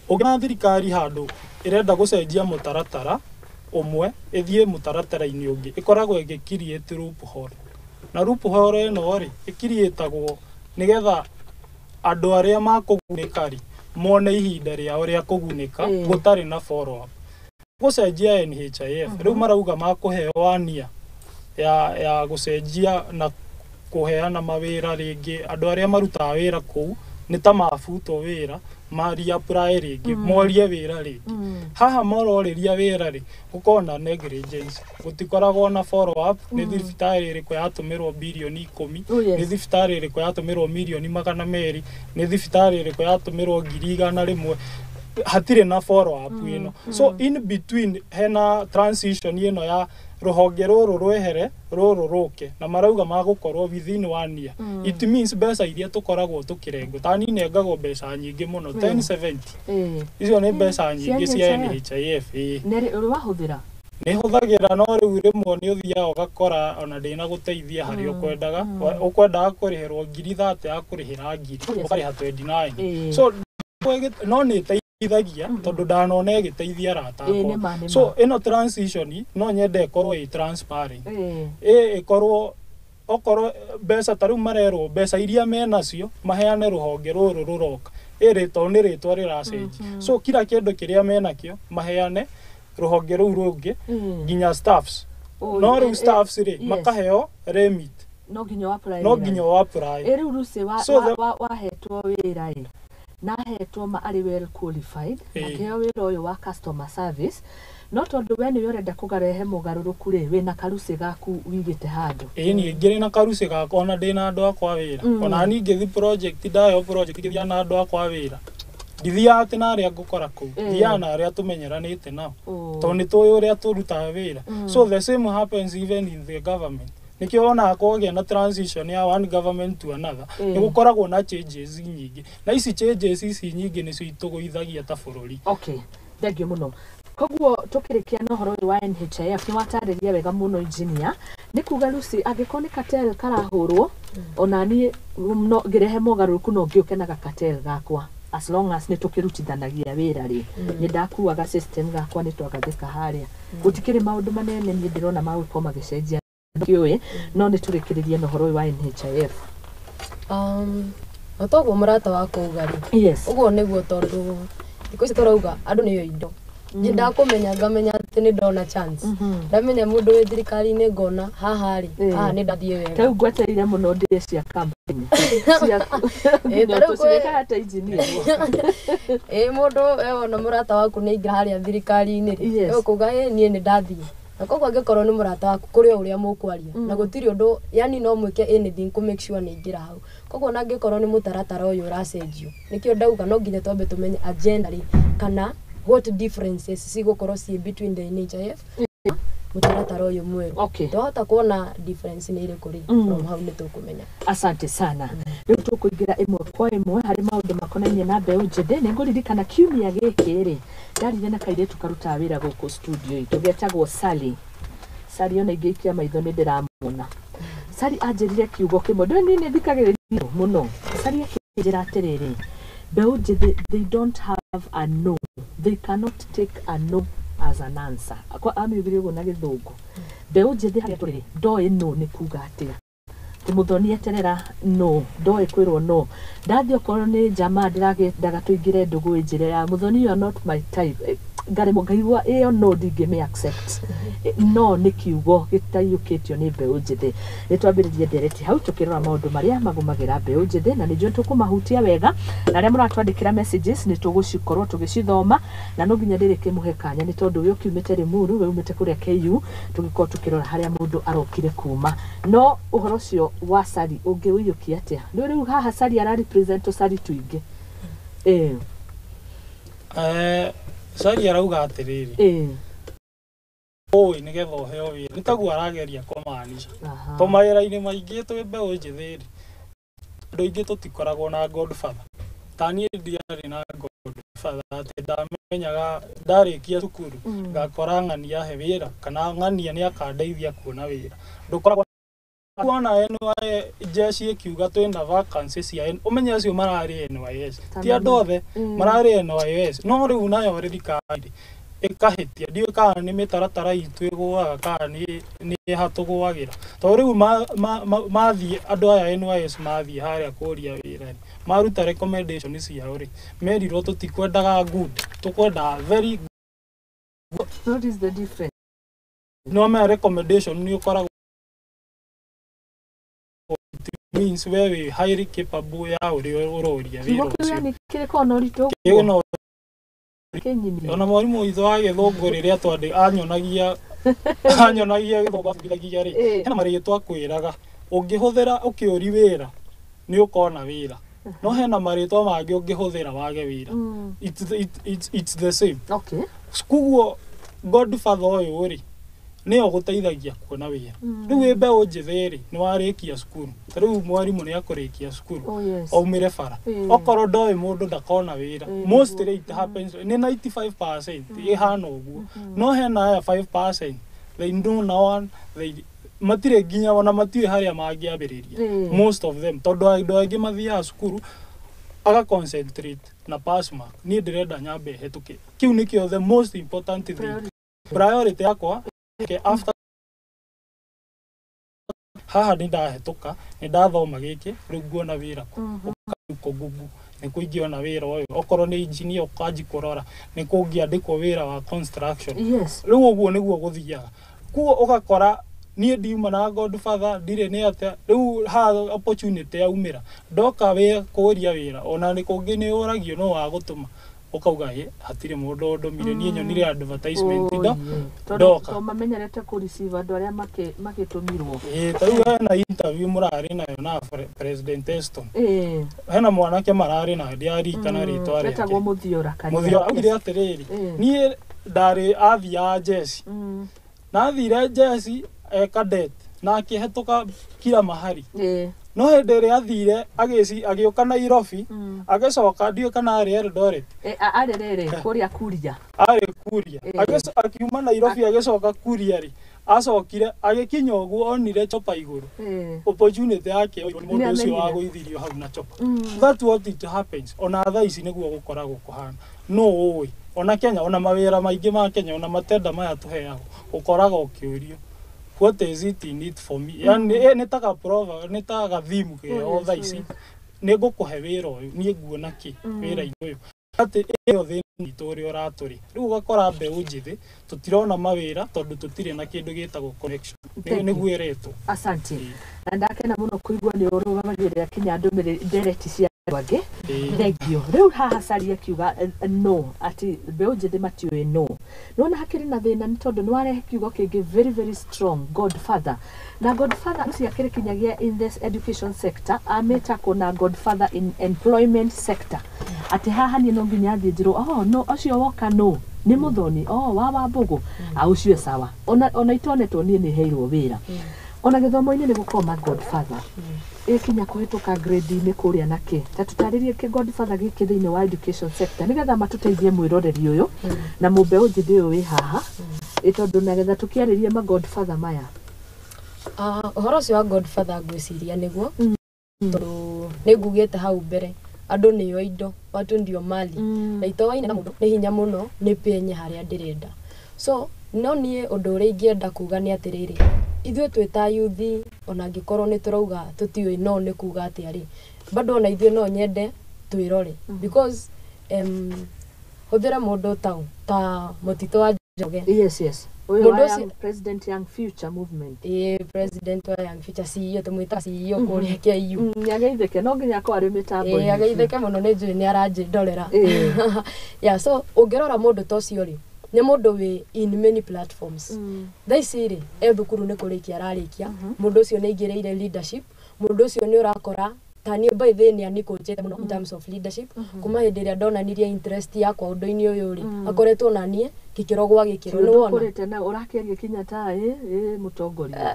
Ũngĩona thirikari handũ ĩrenda gũcenjia mũtaratara ũmwe ĩthiĩ mũtaratara-inĩ ũngĩ, ĩkoragwo ĩgĩ create loophole, na loophole ĩno rĩ ĩkiriĩtagwo nĩgetha andũ arĩa makũgunĩka rĩ mone ihinda rĩao rĩa kũgunĩka gũtarĩ na follow up. Gũcenjia NHIF rĩu marauga makũheo one year ya gũcenjia na kũheana mawĩra rĩngĩ. Andũ arĩa marutaga wĩra kũu nĩ ta mabutwo wĩra, ma reapply rĩngĩ, morie wĩra rĩngĩ. Haha mororĩria wĩra rĩ, gũkoragwo na negligence, gũtikoragwo na follow up. Nĩ thibitarĩ ĩrĩkũ yatũmĩrwo birioni 10? Nĩ thibitarĩ ĩrĩkũ yatũmĩrwo mirioni 200? Nĩ thibitarĩ ĩrĩkũ yatũmĩrwo 100,000? Hatirĩ na follow up ĩno. So in between hena transition ĩno ya rũhonge rũrũ rwehere, rũrũ rũke, na marauga magũkorwo within one year. It means mbeca iria tũkoragwo tũkĩrengwo, ta niĩ nengagwo mbeca nyingĩ mũno, 1070. Icio nĩ mbeca nyingĩ cia NHIF, ĩĩ. Nĩ ũrĩ wahũthĩra? Nĩ hũthagĩra, no rĩu rĩmwe nĩ ũthiaga ũgakora ona ndĩnagũteithia harĩa ũkwendaga. Ũkwendaga kũrĩhĩrwo 30,000 ya kũrĩhĩra ngiri, ũkarĩha 29. So no nĩ ĩteithagia tondũ ndanona ĩgĩteithia arata akwa. Nĩ ma, nĩ So ma. ĩno transition no nyende ĩkorwo ĩ transparent, ĩ ĩkorwo okorwo mbeca ta rĩu marerwo mbeca iria menacio maheane rũhonge rũrũ rũroka, ĩrĩ tondũ nĩ rĩtwa rĩracenjia. So kila kĩndũ kĩrĩa menakĩo maheane rũhonge rũu rũngĩ, nginya staffs. No rĩu staffs rĩ makaheo remit. No nginya apply No wĩra. nginya wa apply. Ĩ rĩu Lucy wa, So wahetwo wĩra ĩ, na ahetwo ma arĩ well qualified, akĩheo wĩra ũyũ wa customer service, no tondũ we nĩwe ũrenda kũgarehe mũgarũrũku rĩ, wĩna karucĩ gaku wigĩte handũ? Ĩĩ, niĩ ngĩrĩ na karucĩ gakwa, ona ndĩna andũ akwa wĩra. Ona niĩ ngĩthi project, ndaheo project, ngĩthiaga na andũ akwa wĩra. Ndithiaga atĩ na arĩa ngũkora kũu, thiaga na arĩa tũmenyeranĩte nao, tondũ nĩ tũĩ ũrĩa tũrutaga wĩra. So the same happens even in the government. Nĩkĩo wonaga kwagĩa na transition ya one government to another, nĩ gũkoragwo na changes nyingĩ, na ici changes ici nyingĩ nĩcio itũgũithagia ta bũrũri. Okay, thengiũ mũno. Koguo tũkĩrĩkia na ũhoro ũyũ wa NHIF, nĩ watarĩria wega mũno, engineer. Nĩ kuga Lucy, angĩkorwo nĩ cartel karahũrwo, ona niĩ no ngĩrehe mogarũrũku no ngĩũke na gakatel gakwa, as long as nĩ tũkĩrutithanagia wĩra rĩ, nĩ ndakuaga system gakwa, nĩ twagathĩka harĩa, gũtikĩrĩ maũndũ manene niĩ ndĩrona magũkorwo magĩcenjia kĩũĩ. No nĩ tũrĩkĩrĩrie na ũhoro ũyũ wa NHIF. O toguo mũrata wakwa uga rĩ, ũguo nĩguo, tondũ thikũ ici tũrauga andũ nĩyo indo. Niĩ ndakũmenya, ngamenya atĩ nĩ ndona chance, ndamenya mũndũ wĩ thirikari-inĩ, ngona haha rĩ, haha nĩ ndathiĩ wega. Ta rĩu ngwetereire mũno ndĩe cia campaign ciaku. Ta rĩu tũcirĩkaga ta engineer. Ĩ mũndũ wona mũrata waku nĩ aingĩra harĩa thirikari-inĩ rĩ, ũkuga ĩ niĩ nĩ ndathiĩ, na koguo angĩkorwo nĩ mũrata waku, kũrĩ o ũrĩa mũkwaria na gũtirĩ ũndũ, yani no mwĩke anything kũ make sure nĩ aingĩra hau. Koguo ona angĩkorwo nĩ mũtaratara ũyũ ũracenjio, nĩkĩo ndauga no nginya twambe tũmenye agenda rĩ, kana what differences cigũkorwo ciĩ between the NHIF mũtaratara ũyũ mwerũ. Twahota kuona difference nĩ ĩrĩkũ rĩ, from hau nĩ tũkũmenya. Asante sana. Rĩu tũkũingĩra ĩmwe kwa ĩmwe harĩ maũndũ makonainie na mbeũ njĩthĩ. Nĩ ngũririkana kiumia gĩkĩ rĩ, ndaririe na kairĩtu karutaga wĩra gũkũ studio itũ getagwo Sally. Sally, ona ingĩikia maitho nĩ ndĩramuona. Sally anjĩrire kiugo kĩmwe, ndũĩ niĩ nĩ thikagĩrĩria mũno. Sally akĩnjĩra atĩrĩrĩ, mbeũ njĩthĩ, they don't have a no, they cannot take a no. as an answer. Akwa amiugire ũguo na gĩthũngũ. Mbeũ njĩthĩ harĩa tũrĩ ndoĩ no nĩ kuga atĩa. Muthoni eterera no ndoĩ kwĩrwo no ndathiĩ okorwo nĩ jamaa ndĩragĩendaga tũingĩre ndũgũ ĩnjĩre ya Muthoni, you are not my type. Ngaremwo ngaigua ĩyo no ndingĩmĩ accept. No nĩ kiugo gĩtaiyũkĩtio nĩ mbeũ njĩthĩ. Nĩ twambĩrĩrie ndereti hau tũkĩrora maũndũ marĩa magũmagĩra mbeũ njĩthĩ, na nĩ njũĩ tũkũmahutia wega, na arĩa mũratwandĩkĩra messages nĩ tũgũcikorwo tũgĩcithoma, na no nginya ndĩrĩkĩmũhe kanya nĩ tondũ we ũkiumĩte Limuru, we umĩte kũrĩa KU, tũgĩkorwo tũkĩrora harĩa mũndũ arokire kuma. No ũhoro ũcio wa Sari ũngĩũiyũkia atĩa? Nĩ rĩu haha Sari ara represent tũcari tũingĩ. Sari arauga atĩrĩrĩ, ũĩ nĩgetha ũheo wĩra nĩ taguo arageria kũmaanisha. To mawĩra-inĩ maingĩ twĩ mbeũ njĩthĩ rĩ, andũ aingĩ tũtikoragwo na godfather. Ta niĩ ndiarĩ na godfather, atĩ ndamenyaga ndarĩkia cukuru ngakora ng'ania ahe wĩra kana ng'ania nĩ akandeithia kuona wĩra. Ndũkoragwo kuona NYS jeshi ĩkiuga twĩna vacancy cia ũmenye acio mararĩ NYS, ti andũ othe mararĩ NYS. No rĩu nayo thirikari ĩkahĩtia, ndiũĩ kana nĩ mĩtaratara itũ ĩgũaga kana nĩ ha tũgũagĩra. Tondũ rĩu mathiĩ andũ aya NYS mathiĩ harĩa kũria wĩra rĩ, maruta recommendation ciao rĩ, merirwo tũtikwendaga good, tũkwendaga very good. What is the difference? No mea recommendation nĩ ũkoragwo means we wĩ highly capable ya ũrĩa ũroria wĩra ũcio. Kĩrĩko na ũritũ ũguo? Ona mwarimũ witũ wa gĩthũngũ rĩrĩa twandĩ anyonagia gĩthũngũ abundithagia rĩ, hena marĩtwa akwĩraga ũngĩhũthĩra ũkĩũri wĩra nĩ ũkona wĩra, no hena marĩtwa mangĩ ũngĩhũthĩra wage wĩra. It's the same. Okay. Koguo godfather ũyũ rĩ nĩyo gũteithagia kuona wĩra. Rĩu wĩ mbeũ njĩthĩ rĩ, nĩ warĩkia cukuru, ta rĩu mwarimũ nĩ akũrĩkia cukuru aumĩre bara, okorwo ndoĩ mũndũ ndakona wĩra. Mostly it happens nĩ 95% ĩhana ũguo, no hena aya 5% they know no one, they matirĩ nginya ona matiũĩ harĩa mangĩambĩrĩria most of them, tondũ andũ aingĩ mathiaga cukuru aga concentrate na pass mark. Niĩ ndĩrenda nyambe hĩtũke, kĩu nĩkĩo the most important thing, priority yakwa. After haha nĩ ndahĩtũka, nĩ ndathoma gĩkĩ, rĩu nguona wĩra kũ, ũkauko Google nĩ kũ ingĩona wĩra ũyũ, okorwo nĩ engineer ũkanji kũrora nĩ kũngĩandĩkwo wĩra wa construction. Rĩu ũguo nĩguo gũthiaga. Koguo ũgakora niĩ ndiuma na godfather, ndirĩ nĩ atĩa, rĩu haha opportunity yaumĩra ndoka kũria wĩra, ona nĩ kũngĩ nĩ ũragio no wagũtũma ũkauga ĩ hatirĩ mũndũ ũndũmire, niĩ nyonire advertisement ndoka. Tondũ mamenyerete kũ receive andũ arĩa makĩtũmirwo. Ta rĩu hena interview mũrarĩ nayo na President Eston, hena mwanake mararĩ nayo ndiaririkana rĩtwa rĩake, etagwo Mũthiora. Mũthiora augire atĩrĩrĩ, niĩ ndarĩ athiaga jeshi, na athire jeshi e cadet na akĩhetũka kila mahali. No hĩndĩ ĩrĩa athire agĩũka Nairobi, agĩcoka ndiũĩ kana arĩ Eldoret. Arĩ rĩrĩ kũrĩa Kuria. Arĩ Kuria. Akiuma Nairobi agĩcoka Kuria rĩ, acokire agĩkinya ũguo onire chopa igũrũ. Opportunity yake nĩ mũndũ ũcio wagũithirio hau na chopa. That's what it happens. Ona thaa ici nĩguo gũkoragwo kũhana. No ũĩ, ona Kenya, ona mawĩra maingĩ ma Kenya, ona matenda maya tũheagwo, ũkoraga ũkĩũrio what is it in it for me? Yani nĩ ta ga proverb, nĩ ta gathimu keo thaa ici, nĩ ngũkũhe wĩra ũyũ, niĩ nguona kĩ wĩra-inĩ ũyũ, atĩ ĩyo thĩna witũ ũrĩa ũratũrĩ. Rĩu ũgakora mbeũ njĩthĩ tũtirona mawĩra tondũ tũtirĩ na kĩndũ gĩtagwo connection, nĩguo ĩretwo. Asante. Na ndakena mũno kũigua nĩ ũrũgamagĩrĩra kinya ndũmĩrĩri ndereti cia andũ angĩ. Thank you. Rĩu haha Sari akiuga no, atĩ mbeũ njĩthĩ matiũĩ no. Nĩwona hakĩrĩ na thĩna nĩ tondũ nĩ warehe kiugo kĩngĩ very very strong, godfather. Na godfather ũcio akĩrĩ kinyagia in this education sector, amĩtagwo na godfather in employment sector. Atĩ haha niĩ no nginya thiĩ njĩrwo, oh no, ũcio woka no, nĩ Muthoni, oh wa Wambũgũ, a ũcio sawa. Ona itonetwo niĩ nĩ heirwo wĩra. Ona gĩthomo-inĩ nĩ gũkorwo ma godfather. Ĩkinya kũhĩtũka grade-inĩ kũrĩa na kĩ. Ta tũtarĩrie kĩ godfather gĩkĩ thĩinĩ wa education sector nĩgetha matũteithie mwĩroreri ũyũ na mũmbeũ njĩthĩ ũyũ wĩ haha, ĩ tondũ nagetha tũkĩarĩrie ma godfather maya. Ũhoro ũcio wa godfather ngwĩciria nĩguo, tondũ nĩ ngugĩte hau mbere andũ nĩo indo, watu ndio mali, na itoaine na mũndũ nĩ hinya mũno nĩ penye harĩa ndĩrenda. So no niĩ ũndũ ũrĩa ingĩenda kuga nĩ atĩrĩrĩ, ithuĩ twĩ ta yuthi, ona angĩkorwo nĩ tũrauga tũtiũĩ no nĩ kuga atĩa rĩ, bado ona ithuĩ no nyende twĩrore, because hũthĩra mũndũ ta Mũtitũ wa Njoge. Yes, yes. Ũyũ Mũndũ wa ũcio- Young President Young Future Movement. Ĩĩ, president wa Young Future, CEO, tũmwĩtaga CEO kũrĩa KU. Nĩageithĩke, no nginya akorwo arĩ mĩtambo-inĩ. Ĩĩ, ageithĩke mũno, nĩ njũĩ nĩ aranjĩndorera. Yeah, so ũngĩrora mũndũ ta ũcio rĩ, nĩ mũndũ wĩ in many platforms. Thaa ici rĩ, e thukuru nĩ kũrĩkia ararĩkia, mũndũ ũcio nĩ aingĩrĩire leadership, mũndũ ũcio nĩ ũrakora ta niĩ by the way nĩ anikũnjĩte mũno in terms of leadership. Kuma hĩndĩ ĩrĩa ndonanirie interest yakwa ũndũ-inĩ ũyũ rĩ, akoretwo na niĩ gĩkĩro gwa gĩkĩro, nĩ wona. Ũkũrĩte na ũrakĩaria kinya ta ĩ mũtongoria.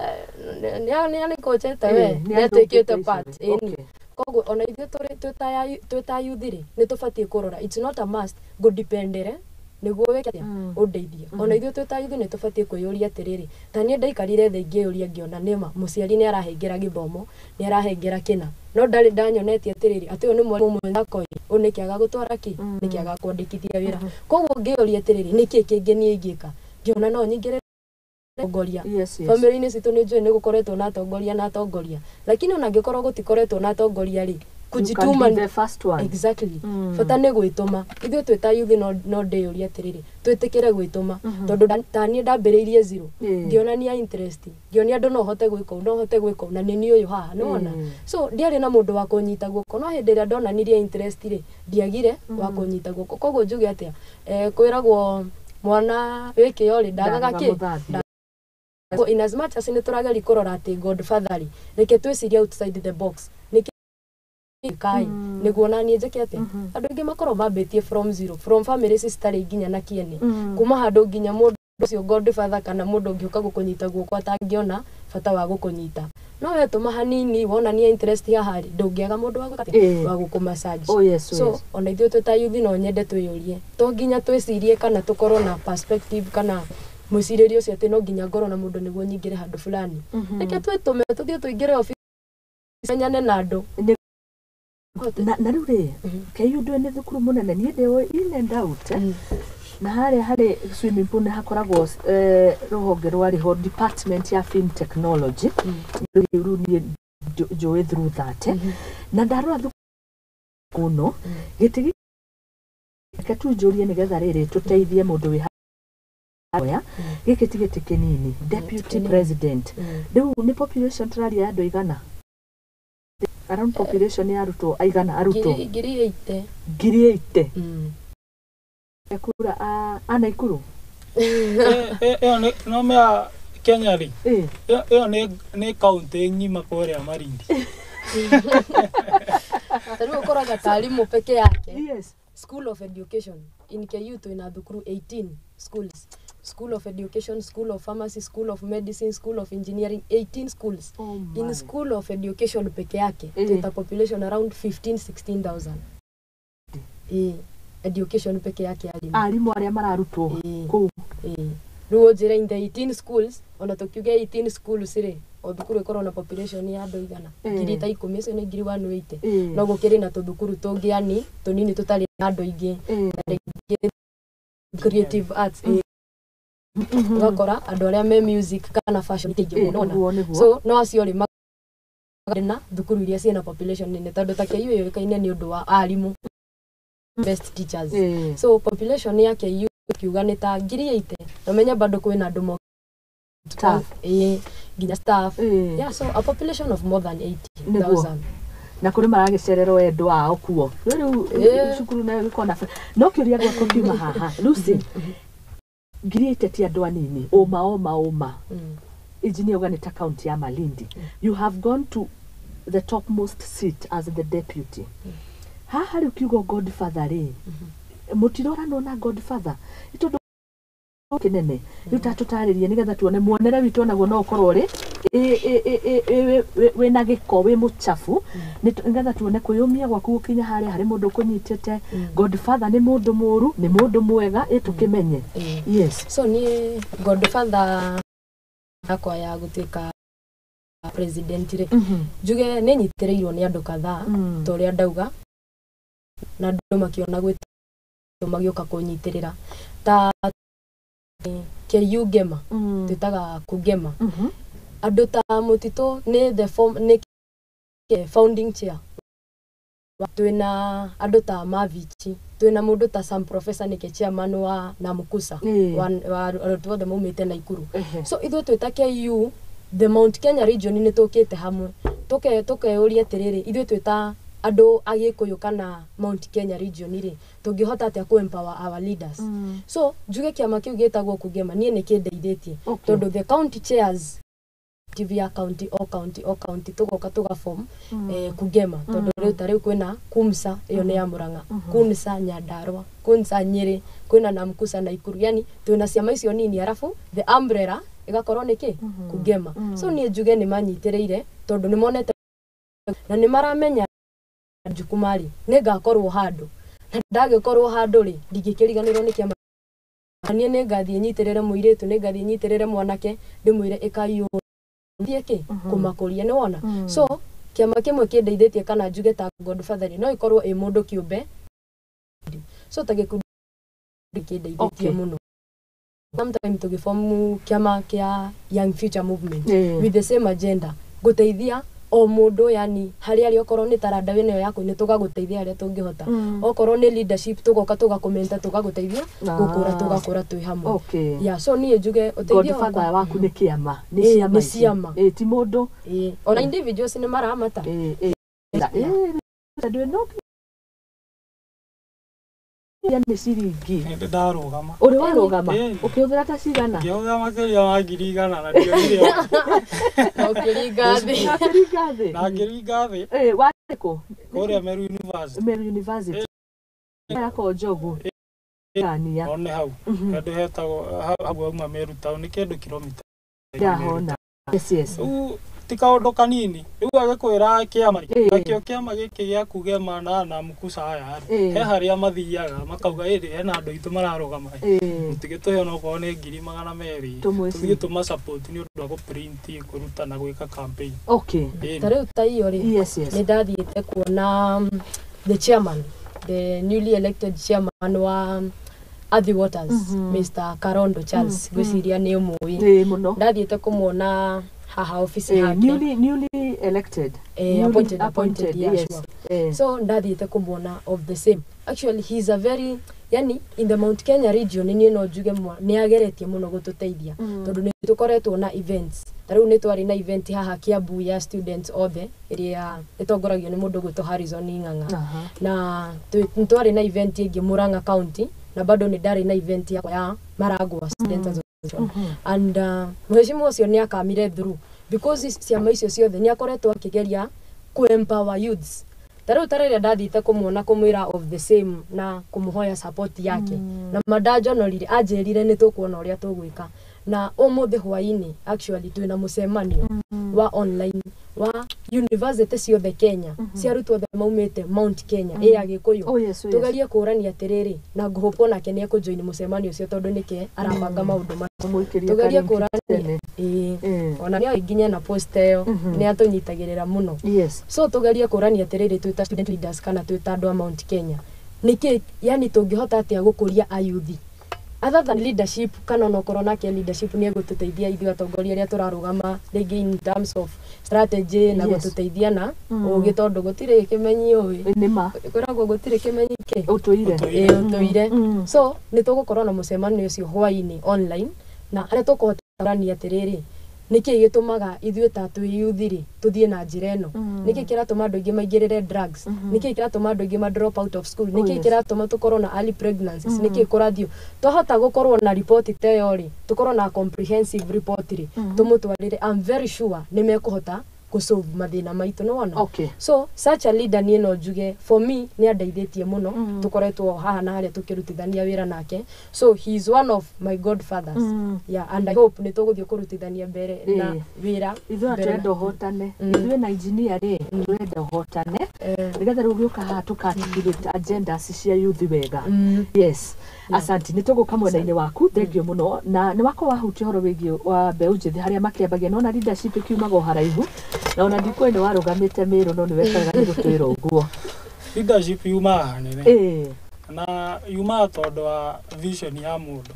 Nĩ anikũnjĩte we, nĩ nĩ atuĩkĩte andũ part, ĩni. Koguo ona ithuĩ tũrĩ twĩ ta youth rĩ, nĩ tũbatiĩ kũrora it's not a must ngũdependere nĩguo wĩke atĩa, ũndeithie. Ona ithuĩ twĩ ta youth nĩ tũbatiĩ kwĩyũria atĩrĩrĩ, ta niĩ ndaikarire thĩ ngĩyũria ngĩona nĩma mũciari nĩ arahengera gĩthomo, nĩ arahengera kĩna, no ndarĩ ndanyonetie atĩrĩrĩ, atĩ ũyũ nĩ mwarimũ mwenzako, ũyũ nĩkĩ aga gũtwara kĩ, nĩkĩ aga kwandĩkithia wĩra. Koguo ngĩyũria atĩrĩrĩ, nĩkĩ kĩngĩ niĩ ingĩka, ngĩona no nyingĩre atongoria. Bamĩrĩ-inĩ citũ nĩ njũĩ nĩ gũkoretwo na atongoria na atongoria, lakini ona angĩkorwo gũtikoretwo na atongoria rĩ, kujituma. You can be the first one. Exactly. Bata nĩ gwĩtũma. Ithuĩ twĩ ta youth no ndĩyũrie atĩrĩrĩ, twĩtĩkĩre gwĩtũma, tondũ ta niĩ ndambĩrĩirie zero, ngĩonania interest, ngĩonia andũ no hote gwĩka ũũ, no hote gwĩka ũũ, na nĩ niĩ ũyũ haha, nĩ wona. So ndiarĩ na mũndũ wa kũnyita guoko, no hĩndĩ ĩrĩa ndonanirie interest rĩ, ndiagire wa kũnyita guoko. Koguo njuge atĩa, kwĩragwo mwana wĩ kĩo rĩ, ndagaga Ndagaga kĩ. mũthambia. So in as much as nĩ tũrageria kũrora atĩ godfather rĩ, reke twĩcirie outside the box, nĩkĩ kai nĩguo na niĩ njĩke atĩa. Andũ aingĩ makorwo mambĩtie from zero, from families citarĩ nginya na kĩene, kuma handũ nginya mũndũ ũcio godfather kana mũndũ ũngĩũka gũkũnyita guoko atangĩona bata wa gũkũnyita, no wetũma hanini, wonania interest haha rĩ, ndũngĩaga mũndũ wa gwĩka atĩa? Wa gũkũmassage. Oh, yes, oh, So yes. ona ithuĩ twĩ ta youth no nyende twĩyũrie, to nginya twĩcirie kana tũkorwo na perspective kana mwĩcirĩrie ũcio atĩ no nginya ngorwo na mũndũ nĩguo nyingĩre handũ fulani. Reke twĩtũme tũthiĩ tũingĩre office, menyane na andũ. Na rĩu rĩ, KU ndũĩ nĩ thukuru mũnene, niĩ ndĩ in and out, eh. Na harĩa harĩ swimming pool nĩ hakoragwo rũhonge rwarĩ ho, department ya film technology. Rĩu niĩ njũĩ through that, eh. Na ndarora thukuru mũno gĩtĩ gĩkĩ, reke tu njũrie nĩgetha rĩrĩ tũteithie mũndũ wĩ haoya, gĩkĩ ti gĩtĩ kĩnini, deputy kĩnini. President. Rĩu nĩ population tũraria ya andũ aigana, around population ya arutwo aigana, arutwo? 80,000. 80,000 kura a Naikuru. Ĩyo nĩ no mea Kenya rĩ, Ĩ. ĩyo nĩ kaunti ng'ima kũrĩa Malindi. Ta rĩu ũkoraga ta arimũ peke yake. School of Education in KU, twĩna thukuru 18 schools: School of Education, School of Pharmacy, School of Medicine, School of Engineering, 18 schools. Oh my. In School of Education peke yake twĩta population around 15 16,000. Ĩ, education peke yake, arimũ. Arimũ arĩa mararutwo kũu. Ĩ. Rĩu ũnjĩre, in the 18 schools, ona tũkiuge 18 schools rĩ, o thukuru ĩkorwo na population ya andũ igana, 10,000, icio nĩ 180,000. No gũkĩrĩ na tũthukuru tũngĩ, yani tũnini tũtarĩ na andũ aingĩ, na rĩngĩ creative arts, ũgakora andũ arĩa me music kana fashion ti aingĩ mũno. Nĩguo, nĩguo. So no acio rĩ na thukuru iria ciĩna population nene, tondũ ta KU yũĩkaine nĩ ũndũ wa arimũ, best teachers. So population ya KU kiuga nĩ ta 80,000, na ũmenye bado kwĩna andũ mo Staff. Ĩ, nginya staff. Yeah, so a population of more than 80,000. Na kũrĩ maragĩcererwo endwa ao kuo rĩu. Cukuru nayo gĩkorwo na no kĩũria gwakwa kiuma haha, Lucy, 80,000 ti andũ anini, ũma ũma ũma. Engineer uga nĩ ta kaunti ya Malindi. You have gone to the topmost seat as the deputy. Haha rĩu kiugo godfather rĩ, mũtiroranwo na godfather nĩ tondũ kĩnene. Rĩu ta tũtarĩrie nĩgetha tuone muonere witũ onaguo no ũkorwo rĩ wĩna gĩko, wĩ mũchafu, nĩgetha tuone kwĩyũmia gwaku gũkinya harĩa harĩ mũndũ ũkũnyitĩte. Godfather nĩ mũndũ mũru, nĩ mũndũ mwega, ĩ tũkĩmenye? Yes. So niĩ godfather yakwa ya gũtuĩka president rĩ, njuge nĩ nyitĩrĩirwo nĩ andũ kadhaa, ta ũrĩa ndauga, na andũ makĩona gwĩtũ magĩũka kũnyitĩrĩra ta KU Gema twĩtaga Kugema. Andũ ta Mũtitũ nĩ the form, nĩ founding chair. Twĩna andũ ta Mavichi, twĩna mũndũ ta Sam Professor nĩke chairman wa Namkusa wa arutwo othe maumĩte Naikuru. So ithuĩ twĩta KU the Mount Kenya region nĩ tũkĩte hamwe tũkeyũria atĩrĩrĩ, ithuĩ twĩta andũ a Gĩkũyũ kana Mount Kenya region rĩ, tũngĩhota atĩa kũ empower our leaders? So njuge kĩama kĩu gĩtagwo Kugema niĩ nĩ kĩndeithĩtie tondũ the county chairs TV ya county o county o county tũgoka tũgaform Kugema, tondũ rĩu ta rĩu kwĩna Kumsa ĩyo nĩ ya Murang'a, Kunsa Nyandarua, Kunsa Nyĩrĩ, kwĩna Namkusa Naikuru, yani twĩna ciama icio nini arabu the umbrella ĩgakorwo nĩ kĩ Kugema. So niĩ njuge nĩ manyitĩrĩire tondũ nĩ monete na nĩ maramenya njukumari nĩ ngakorwo handũ, na ndagĩkorwo handũ rĩ ndingĩkĩriganĩrwo nĩ kĩama. Niĩ nĩ ngathiĩ nyitĩrĩre mũirĩtu, nĩ ngathiĩ nyitĩrĩre mwanake, ndĩmwĩre ĩkai ũũ thiĩ kĩ kũmakũria, nĩ wona. So kĩama kĩmwe kĩndeithĩtie kana njuge ta Godfather no ĩkorwo ĩ mũndũ kĩũmbe, so ta gĩkundi kĩndeithĩtie mũno. Sometime tũgĩbomu kĩama kĩa Young Future Movement with the same agenda, gũteithia o mũndũ, yani harĩa arĩ, okorwo nĩ taranda wĩnayo yaku nĩ tũgagũteithia harĩa tũngĩhota, okorwo nĩ leadership tũgoka tũgakũmenta tũgagũteithia gũkũra, tũgakũra twĩ hamwe. Yeah, so niĩ njuge ũteithio Godfather waku nĩ kĩama, nĩ ciama, nĩ ciama, ti mũndũ. Ona individuals nĩ maramata. Nĩ ciringi nĩ ndarũgama. Ũrĩ warũgama ũkĩhũthĩra ta cigana? Ngĩhũthĩra makĩria ma 100,000 na ndionire. Ũkĩringa thĩ. Ũkĩringa thĩ. Na ngĩringa thĩ. Warĩ kũ? Kũrĩa Meru University. Meru University. Yako Njogu. Kania. One hau. Handũ hetagwo hau auma Meru town nĩ kĩndũ kilomita. Ndahona. Yes, yes. Ti kaũndũ kanini. Rĩu agĩkwĩra kĩama nakĩo kĩama gĩkĩ gĩa Kugema na Namkusa aya rĩ, he harĩa mathiaga makauga ĩrĩ hena andũ aitũ mararũgama mũtigĩtũhe onokorwo nĩ 200,000 tũthiĩ tũmasupport nĩ ũndũ wa gũprint, kũruta na gwĩka campaign. Ta rĩu ta iyo rĩ, nĩ ndathiĩte kuona the chairman, the newly elected chairman wa Athi Waters, Mr. Karondo Charles, ngwĩciria nĩ ũmũĩ. Ndathiĩte kũmuona haha office yake. Newly elected. Appointed, yeah, yes. Sure. So ndathiĩte kũmuona of the same. Actually he's a very, yani in the Mount Kenya region niĩ no njuge nĩ ageretie mũno gũtũteithia tondũ nĩ tũkoretwo na events. Ta rĩu nĩ twarĩ na event haha Kiambu ya students othe ĩrĩa ĩtongoragio nĩ mũndũ gwĩtwo Harrison Ng'ang'a. Na nĩ twarĩ na event ĩngĩ Murang'a County, na bado nĩ ndarĩ na event yakwa ya Maragua Students Association. And mheshimiwa ũcio nĩ akamire through because ciama icio ciothe nĩ akoretwo akĩgeria kũ empower youths. Ta rĩu ta rĩrĩa ndathiĩte kũmuona kũmwĩra of the same na kũmũhoya support yake, na mandanjonorire anjĩrire nĩ tũkuona ũrĩa tũgwĩka. Na ũmũthĩ hwaĩ-inĩ actually twĩna mũcemanio wa online wa university ciothe Kenya, cia arutwo othe maumĩte Mount Kenya ĩ ya Gĩkũyũ. Tũgerie kũrania atĩrĩrĩ, na ngũhũpwo nake nĩ ekũjoin mũcemanio ũcio tondũ nĩke arabanga maũndũ macio. Tũgerie kũrania ona nĩ nginya na post ĩyo nĩ atũnyitagĩrĩra mũno. So tũgerie kũrania atĩrĩrĩ twĩ ta student leaders kana twĩ ta andũ a Mount Kenya, nĩkĩ yani tũngĩhota atĩa gũkũria ayuthi other than leadership, kana onokorwo nake leadership nĩ egũtũteithia ithuĩ atongoria arĩa tũrarũgama rĩngĩ in terms of strategy na gũtũteithia na ũgĩ, tondũ gũtirĩ kĩmenyi ũĩ, kwĩragwo gũtirĩ kĩmenyi kĩ ũtũire. So nĩ tũgũkorwo na mũcemanio ũcio hwaĩ-inĩ online, na harĩa tũkũhota kũrania atĩrĩrĩ, nĩkĩ gĩtũmaga ithuĩ ta twĩ youth rĩ tũthiĩ na njĩra ĩno, nĩkĩ kĩratũma andũ aingĩ maingĩrĩre drugs, nĩkĩ kĩratũma andũ aingĩ ma drop out of school, nĩkĩ kĩratũma tũkorwo na early pregnancies, nĩkĩ kũrathiĩ. Twahota gũkorwo na report ta ĩyo rĩ, tũkorwo na comprehensive report rĩ, tũmũtwarĩre, I'm very sure nĩ mekũhota kũsolve mathĩna maitũ, nĩ wona. So such a leader niĩ no njuge for me nĩ andeithĩtie mũno, tũkoretwo haha na harĩa tũkĩrutithania wĩra nake, so he is one of my godfathers. Yeah, and I hope nĩ tũgũthiĩ kũrutithania mbere na wĩra. Ithuĩ tũrenda ũhotane, ithuĩ na engineer rĩ tũrenda ũhotane nĩgetha rĩu ũgĩũka haha tũka-articulate agendas cia youth wega. Yes, asanti, nĩ tũgũka mwena-inĩ waku, thengio mũno, na nĩ wakorwo wahutia ũhoro wĩgiĩ wa mbeũ njĩthĩ harĩa makĩambagia, nona leadership ĩkiumaga o haraihu, na ona ndikũĩ nĩ warũgamĩte Mĩrũ no nĩ wekaga nĩ gũtwĩra ũguo. Leadership yumaga hanene na yumaga tondũ wa vision ya mũndũ.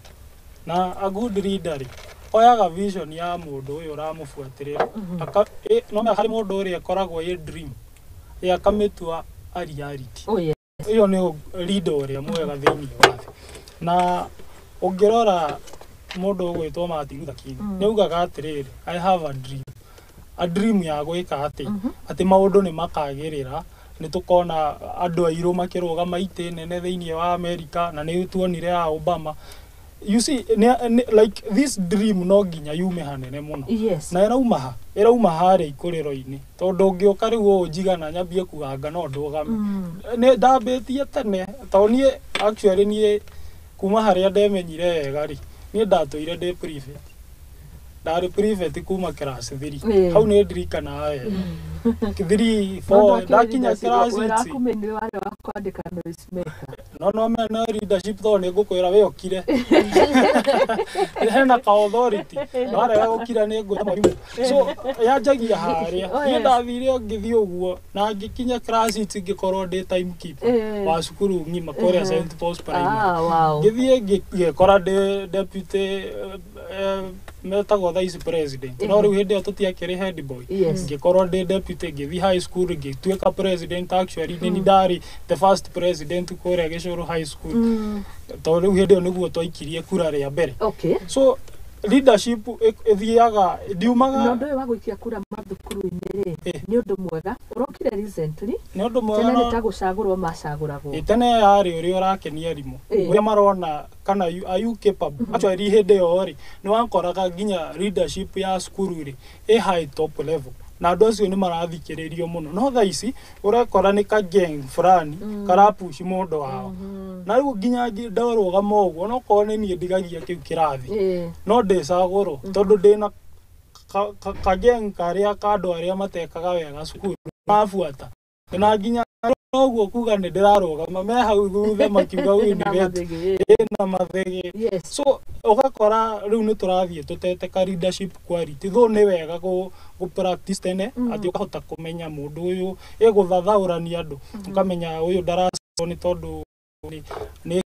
Na a good leader rĩ, oyaga vision ya mũndũ ũyũ ũramũbuatĩrĩra. No harĩ mũndũ ũrĩa ĩkoragwo ĩ dream, ĩ akamĩtua a reality. Oh, yes. Ĩyo nĩ leader ũrĩa mwega thĩinĩ wa thĩ. Na ũngĩrora mũndũ ũgwĩtwo Martin Luther King, nĩ augaga atĩrĩrĩ, I have a dream. A dream ya gwĩka atĩ, atĩ maũndũ nĩ makagĩrĩra, nĩ tũkona andũ airũ makĩrũgama itĩ nene thĩinĩ wa America, na nĩ tuonire ya Obama. You see, like this dream no nginya yume hanene mũno. Yes. Na ĩrauma ha? Ĩrauma harĩa ikũrĩro-inĩ. Tondũ ũngĩũka rĩu ũũ njigana nyambie kuganga no ndũgame. Nĩ ndambĩtie tene, tondũ niĩ actually niĩ kuma harĩa ndemenyire wega rĩ, niĩ ndatũire ndĩ prefect. Ndarĩ prefect kuma class 3. Hau nĩ ndirikanaga wega. 3, 4, ndakinya class 6. No no leadership tondũ nĩ ngũkwĩra we ũkire. Hena ka authority. Warega gũkira nĩ ngwĩta mwarimũ. So yanjagia harĩa. Niĩ ndathire ngĩthiĩ ũguo na ngĩkinya class 6 ngĩkorwo ndĩ timekeeper wa cukuru ng'ima kũrĩa St Paul's Primary. Ngĩthiĩ ngĩkora ndĩ deputy metagwo thaa ici president. No rĩu hĩndĩ ĩyo tũtiakĩrĩ head boy. Ngĩkorwo ndĩ deputy, ngĩthiĩ high school ngĩtuĩka president. Actually nĩ ndarĩ the first president kũrĩa Gĩcũrũ high school. Tondũ rĩu hĩndĩ ĩyo nĩguo twaikirie kura rĩa mbere. So leadership ĩthiaga ndiumaga. Na ũndũ ũyũ wa gũikia kura mathukuru-inĩ rĩ, nĩ ũndũ mwega ũrokire recently. Nĩ ũndũ mwega. Tene nĩ ta gũcagũrwo macagũragwo. Tene yarĩ ũrĩa ũrakenia arimũ, ũrĩa marona kana are you capable. Actually hĩndĩ ĩyo rĩ, nĩ wakoraga nginya leadership ya cukuru rĩ ĩ high top level, na andũ acio nĩ marathikĩrĩrio mũno. No thaa ici ũrekora nĩ ka gang fulani karapush mũndũ wao, na rĩu nginya ndarũgama ũguo no korwo nĩ niĩ ndigagia kĩu kĩrathi, no ndĩcagũrwo tondũ ndĩna ka gang karĩa ka andũ arĩa matekaga wega cukuru mabuata. Na nginya noguo kuga nĩ ndĩrarũgama me hau thutha makiuga ĩna mathĩgĩ. So ũgakora rĩu nĩ tũrathiĩ tũtete ka leadership quality. Though nĩ wega gũ practice tene, atĩ ũkahota kũmenya mũndũ ũyũ ĩgũthathaũrania andũ, ũkamenya ũyũ ndaracagũrwo nĩ tondũ nĩ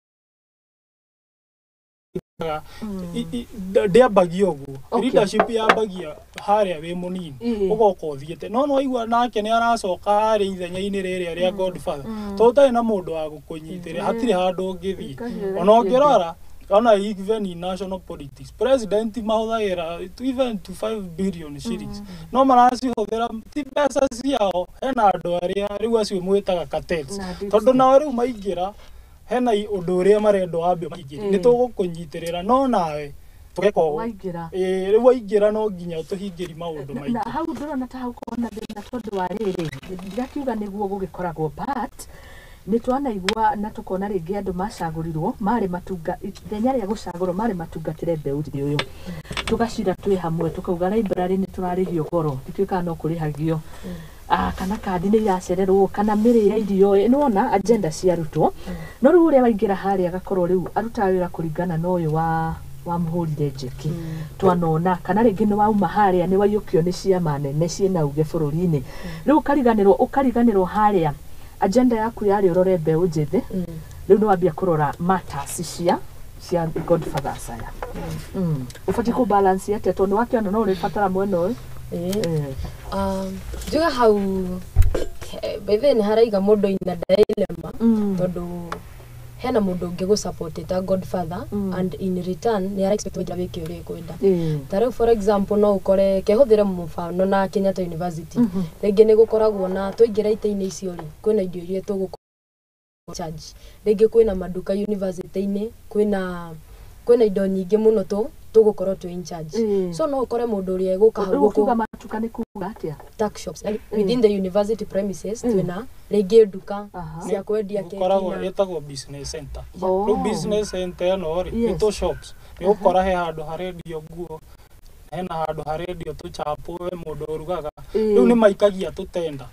ndĩambagia ũguo. Leadership yambagia harĩa wĩ mũnini, ũgoka ũthiĩte. No no aigua nake nĩ aracoka harĩa ithenya-inĩ rĩrĩa rĩa Godfather, tondũ ũtarĩ na mũndũ wa gũkũnyitĩrĩra, hatirĩ handũ ũngĩthiĩ. Ona ũngĩrora ona even in national politics, president mahũthagĩra even to 5 billion shillings, no maracihũthĩra ti mbeca ciao. Hena andũ arĩa rĩu acio mwĩtaga cartels, tondũ nao rĩu maingĩra hena ũndũ ũrĩa marenda wambe maingĩre, nĩ tũgũkũnyitĩrĩra no nawe tũgeka ũũ. Rĩu waingĩra no nginya ũtũhingĩri maũndũ maingĩ. Na hau ndĩrona ta hau kona thĩna tondũ wa rĩrĩ, ndirakiuga nĩguo gũgĩkoragwo, but nĩ twanaigua na tũkona rĩngĩ andũ macagũrirwo marĩ matunga ithenya rĩa gũcagũrwo marĩ matungatĩre mbeũ njĩthĩ ũyũ. Tũgacira twĩ hamwe tũkauga library nĩ tũrarĩhio goro, ndikĩũĩ kana no kũrĩhagio, kana kandi nĩ iracererwo, kana mĩrĩre irio, nĩwona agenda cia arutwo. No rĩu ũrĩa waingĩra harĩa agakorwo rĩu arutaga wĩra kũringana na ũyũ wa wamũhũrire njeki. Twanona kana rĩngĩ nĩ wauma harĩa nĩ waiyũkio nĩ ciama nene ciĩna uge bũrũri-inĩ. Rĩu ũkariganĩrwo harĩa agenda yaku yarĩ ũrore mbeũ njĩthĩ, rĩu nĩ wambia kũrora matters cia Godfathers aya. Ũbatiĩ kũ balance atĩa tondũ nĩwakĩona no ũrĩbatara mwena ũyũ? Njuga hau bethe nĩ haraiga mũndũ ina dilemma, tondũ hena mũndũ ũngĩ gũ ta Godfather, and in return nĩ ara expect wĩke ũrĩa ekwenda. Ta rĩu for example no ũkore kehũthĩre mũbano na Kenyatta University, rĩngĩ nĩ gũkoragwo na twaingĩra itĩ-inĩ icio rĩ, kwĩna indo iria tũgũkorwo charge, rĩngĩ kwĩna maduka university-inĩ, kwĩna indo nyingĩ mũno tũgũkorwo twĩ in charge. So no ũkore mũndũ ũrĩa egũka hau gũkũ matuka nĩ kuga atĩa? Tuck shops within the university premises, twĩna rĩngĩ nduka cia kwendia keki. Gũkoragwo ĩtagwo business center. Rĩu business center ĩno rĩ, nĩ tũ shops. Nĩ ũgũkora he handũ harendio nguo, hena handũ harendio tũchapo, we mũndũ ũrugaga. Rĩu nĩ maikagia tũtenda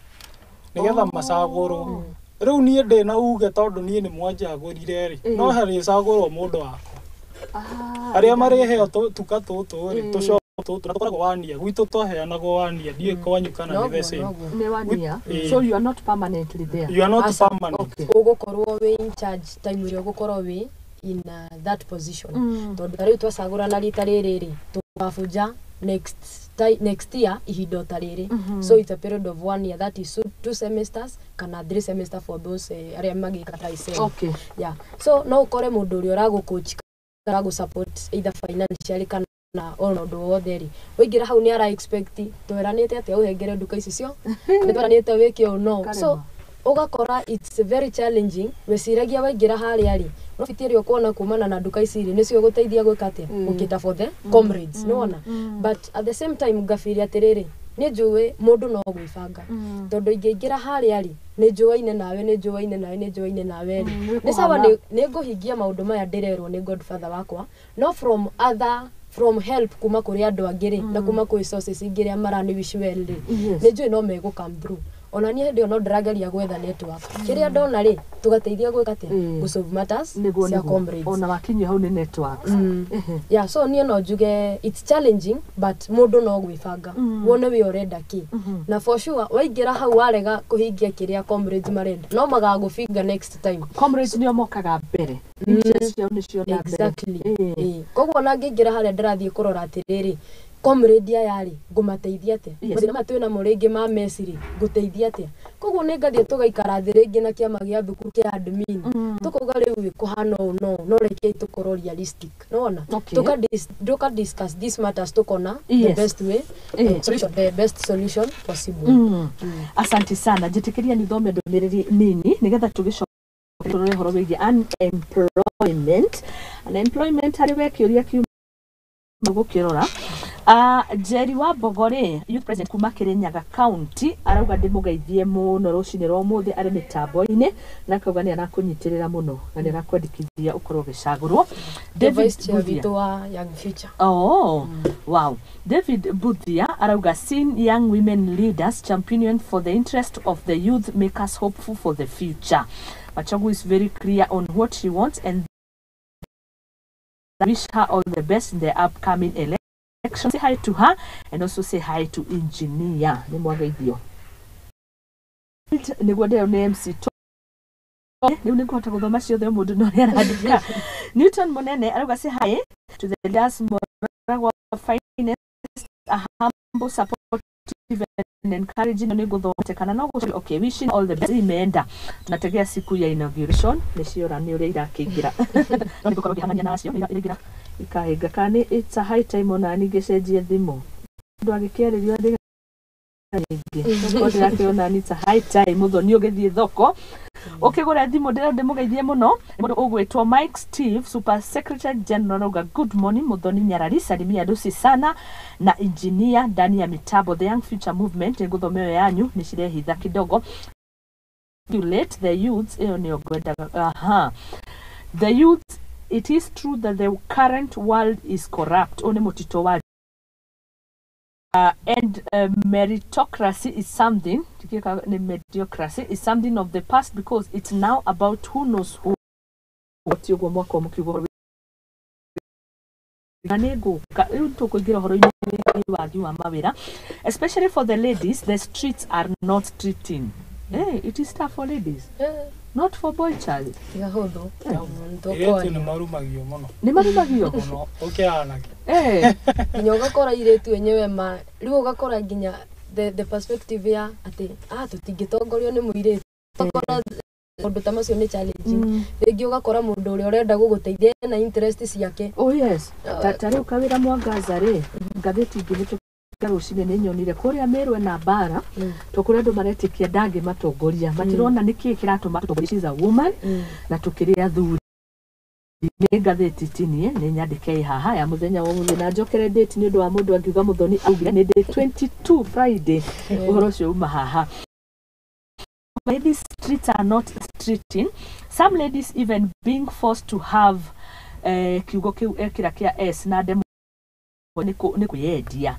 nĩgetha macagũrwo. Rĩu niĩ ndĩna uge tondũ niĩ nĩ mwanjagũrire rĩ, no harĩcagũrwo mũndũ wakwa. Arĩa marĩheo tuka tũtũ rĩ, tũshop tũtũ tũkoragwo wania, gwitũ twaheanagwo wania, ndiũĩ kwanyu kana nĩ the same. Nĩ wania. So you are not permanently there. You are not permanent. Ũgũkorwo wĩ in charge time ĩrĩa ũgũkorwo wĩ in that position. Tondũ ta rĩu twacagũrana rita rĩrĩ rĩ, tũgabunja next year ihinda ta rĩrĩ. So it's a period of 1 year, that is 2 semesters kana 3 semester for those arĩa magĩka trisem. Okay. Yeah. So no ũkore mũndũ ũrĩa ũragũ-coach kana ũragũ-support either financially kana ona ũndũ wothe rĩ, waingĩra hau nĩ ara expect tweranĩte atĩa ũhengere nduka ici cio, nĩ tweranĩte wĩke ũũ no. So ũgakora it's very challenging. Weciragia waingĩra harĩa rĩ, profit ĩrĩa ũkuona kumana na nduka ici rĩ, nĩcio ũgũteithia gwĩka atĩa, gũkĩta for the comrades, nĩ wona. But at the same time ngabiri atĩrĩrĩ, nĩ njũĩ mũndũ no gwĩbanga, tondũ ingĩingĩra harĩa rĩ, nĩ njũaine nawe, nĩ njũaine nawe, nĩ njũaine nawe rĩ, nĩ sawa, nĩ ngũhingia maũndũ maya ndĩrerwo nĩ godfather wakwa, no from other from help kuma kũrĩ andũ angĩ rĩ, na kuma kwĩ sources ingĩ rĩa marani wish well rĩ, nĩ njũĩ no megũ come through. Ona niĩ hĩndĩ ĩyo no ndĩrageria gwetha network, kĩrĩa ndona rĩ, tũgateithia gwĩka atĩa, gũ solve matters cia comrades. Ona wakinyia hau nĩ networks. Yeah, so niĩ no njuge it's challenging, but mũndũ no gwĩbanga wone wĩ ũrenda kĩ, na for sure waingĩra hau warega kũhingia kĩrĩa comrades marenda, no magagũbinga next time. Comrades nĩo mokaga mbere, interest ciao nĩcio na mbere. Exactly. Koguo ona ngĩingĩra harĩa ndĩrathiĩ kũrora atĩrĩrĩ, comrade aya rĩ, ngũmateithia atĩa, mathĩna maya twĩ namo rĩngĩ ma meci rĩ, ngũteithia atĩa. Koguo nĩ ngathiĩ tũgaikara thĩ rĩngĩ na kĩama gĩa thukuru kĩa admin, tũkauga rĩu kũhana ũũ, no rekei tũkorwo realistic, nĩwona, tũka discuss these matters, tũkona the best way, solution, the best solution possible. Asante sana. Njĩtĩkĩria nĩ thome ndũmĩrĩri nini nĩgetha tũgĩcoke tũrore ũhoro wĩgiĩ unemployment. Unemployment harĩ we kĩũria kiuma gũkĩrora. Jerry wa Mbogore, youth president kuma Kirinyaga County, arauga ndĩmũgeithie mũno rũcinĩ rwa ũmũthĩ arĩ mĩtambo-inĩ, na akauga nĩ arakũnyitĩrĩra mũno na nĩ arakwendekithia ũkorwo ũgĩcagũrwo. David Buthia wa Young Future. Oh, wow. David Buthia arauga seeing young women leaders champion for the interest of the youth make us hopeful for the future. Machogu is very clear on what she wants and wish her all the best in the upcoming election. Say hi to her and also say hi to engineer. Nĩ mwageithio. Nĩguo ndĩrona nĩ MC rĩu nĩ ngũhota gũthoma ciothe mũndũ no nĩ arandĩka. Newton Munene arauga say hi to the leaders Moragwa finest, a humble, supportive and encouraging. Nĩ ngũthomete kana no gũcokia. Okay, wishing all the best. Imeenda tunategea siku ya inauguration nĩ ciora nĩ ũrĩa irakĩingĩra, no nĩ ngũkorwo ngĩhamania nacio iraingĩra ikahinga kana it's a high time ona niĩ ngĩcenjie thimũ mũndũ agĩkĩarĩrio andĩka nyingĩ okorwo ndĩrakĩona it's a high time mũthoni ũgĩthiĩ thoko ũkĩgũra thimũ. Ndĩrenda ndĩmũgeithie mũno mũndũ ũgwĩtwo Mike Steve, Super Secretary General, auga good morning Muthoni Nyarari, salimia Lucy sana na engineer ndani ya mitambo the Young Future Movement. Nĩngũthoma ĩyo yanyu nĩ cirehitha kidogo. Late the youths ĩyo nĩyo ngwendaga. Aha, the youths, it is true that the current world is corrupt. Ũyũ nĩ mũtito wa and meritocracy is something, mediocrity is something of the past because it's now about who knows who. Ti ũguo mwaka mũkiuga na nĩ ngũka rĩu tũkũingĩra ũhoro-inĩ wĩgiĩ wagi wa mawĩra, especially for the ladies. The streets are not streeting. Hey, it is tough for ladies, not for boy child. Tiga hũthũ. Airĩtu nĩ marumagio mũno. Nĩ marumagio mũno ũkĩanake. Nginya ũgakora airĩtu enyewe ma rĩu ũgakora nginya the perspective ya atĩ tũtingĩtongorio nĩ mũirĩtu, ũgakora maũndũ ta macio nĩ challenging. Rĩngĩ ũgakora mũndũ ũrĩa ũrenda gũgũteithia na interest ciake. Oh yes, ta rĩu kawĩra Mwangaza rĩ, ngathĩti ingĩhĩtũka rũcinĩ nĩ nyonire kũrĩa Meru ena mbara to kũrĩa andũ maretĩkia ndangĩmatongoria, matirona nĩkĩĩ kĩratũma tũtongorie. She's a woman na tũkĩrĩ athuri. Nĩ ngathĩti tinie nĩ nyandĩke haha ya mũthenya wa ũmũthĩ na njokere date nĩ ũndũ wa mũndũ angiuga Muthoni augire nĩ day 22 Friday ũhoro ũcio uma haha. Ladies streets are not streeting, some ladies even being forced to have kiugo kĩu ekĩra kĩa S na ndemo nĩ kwĩyendia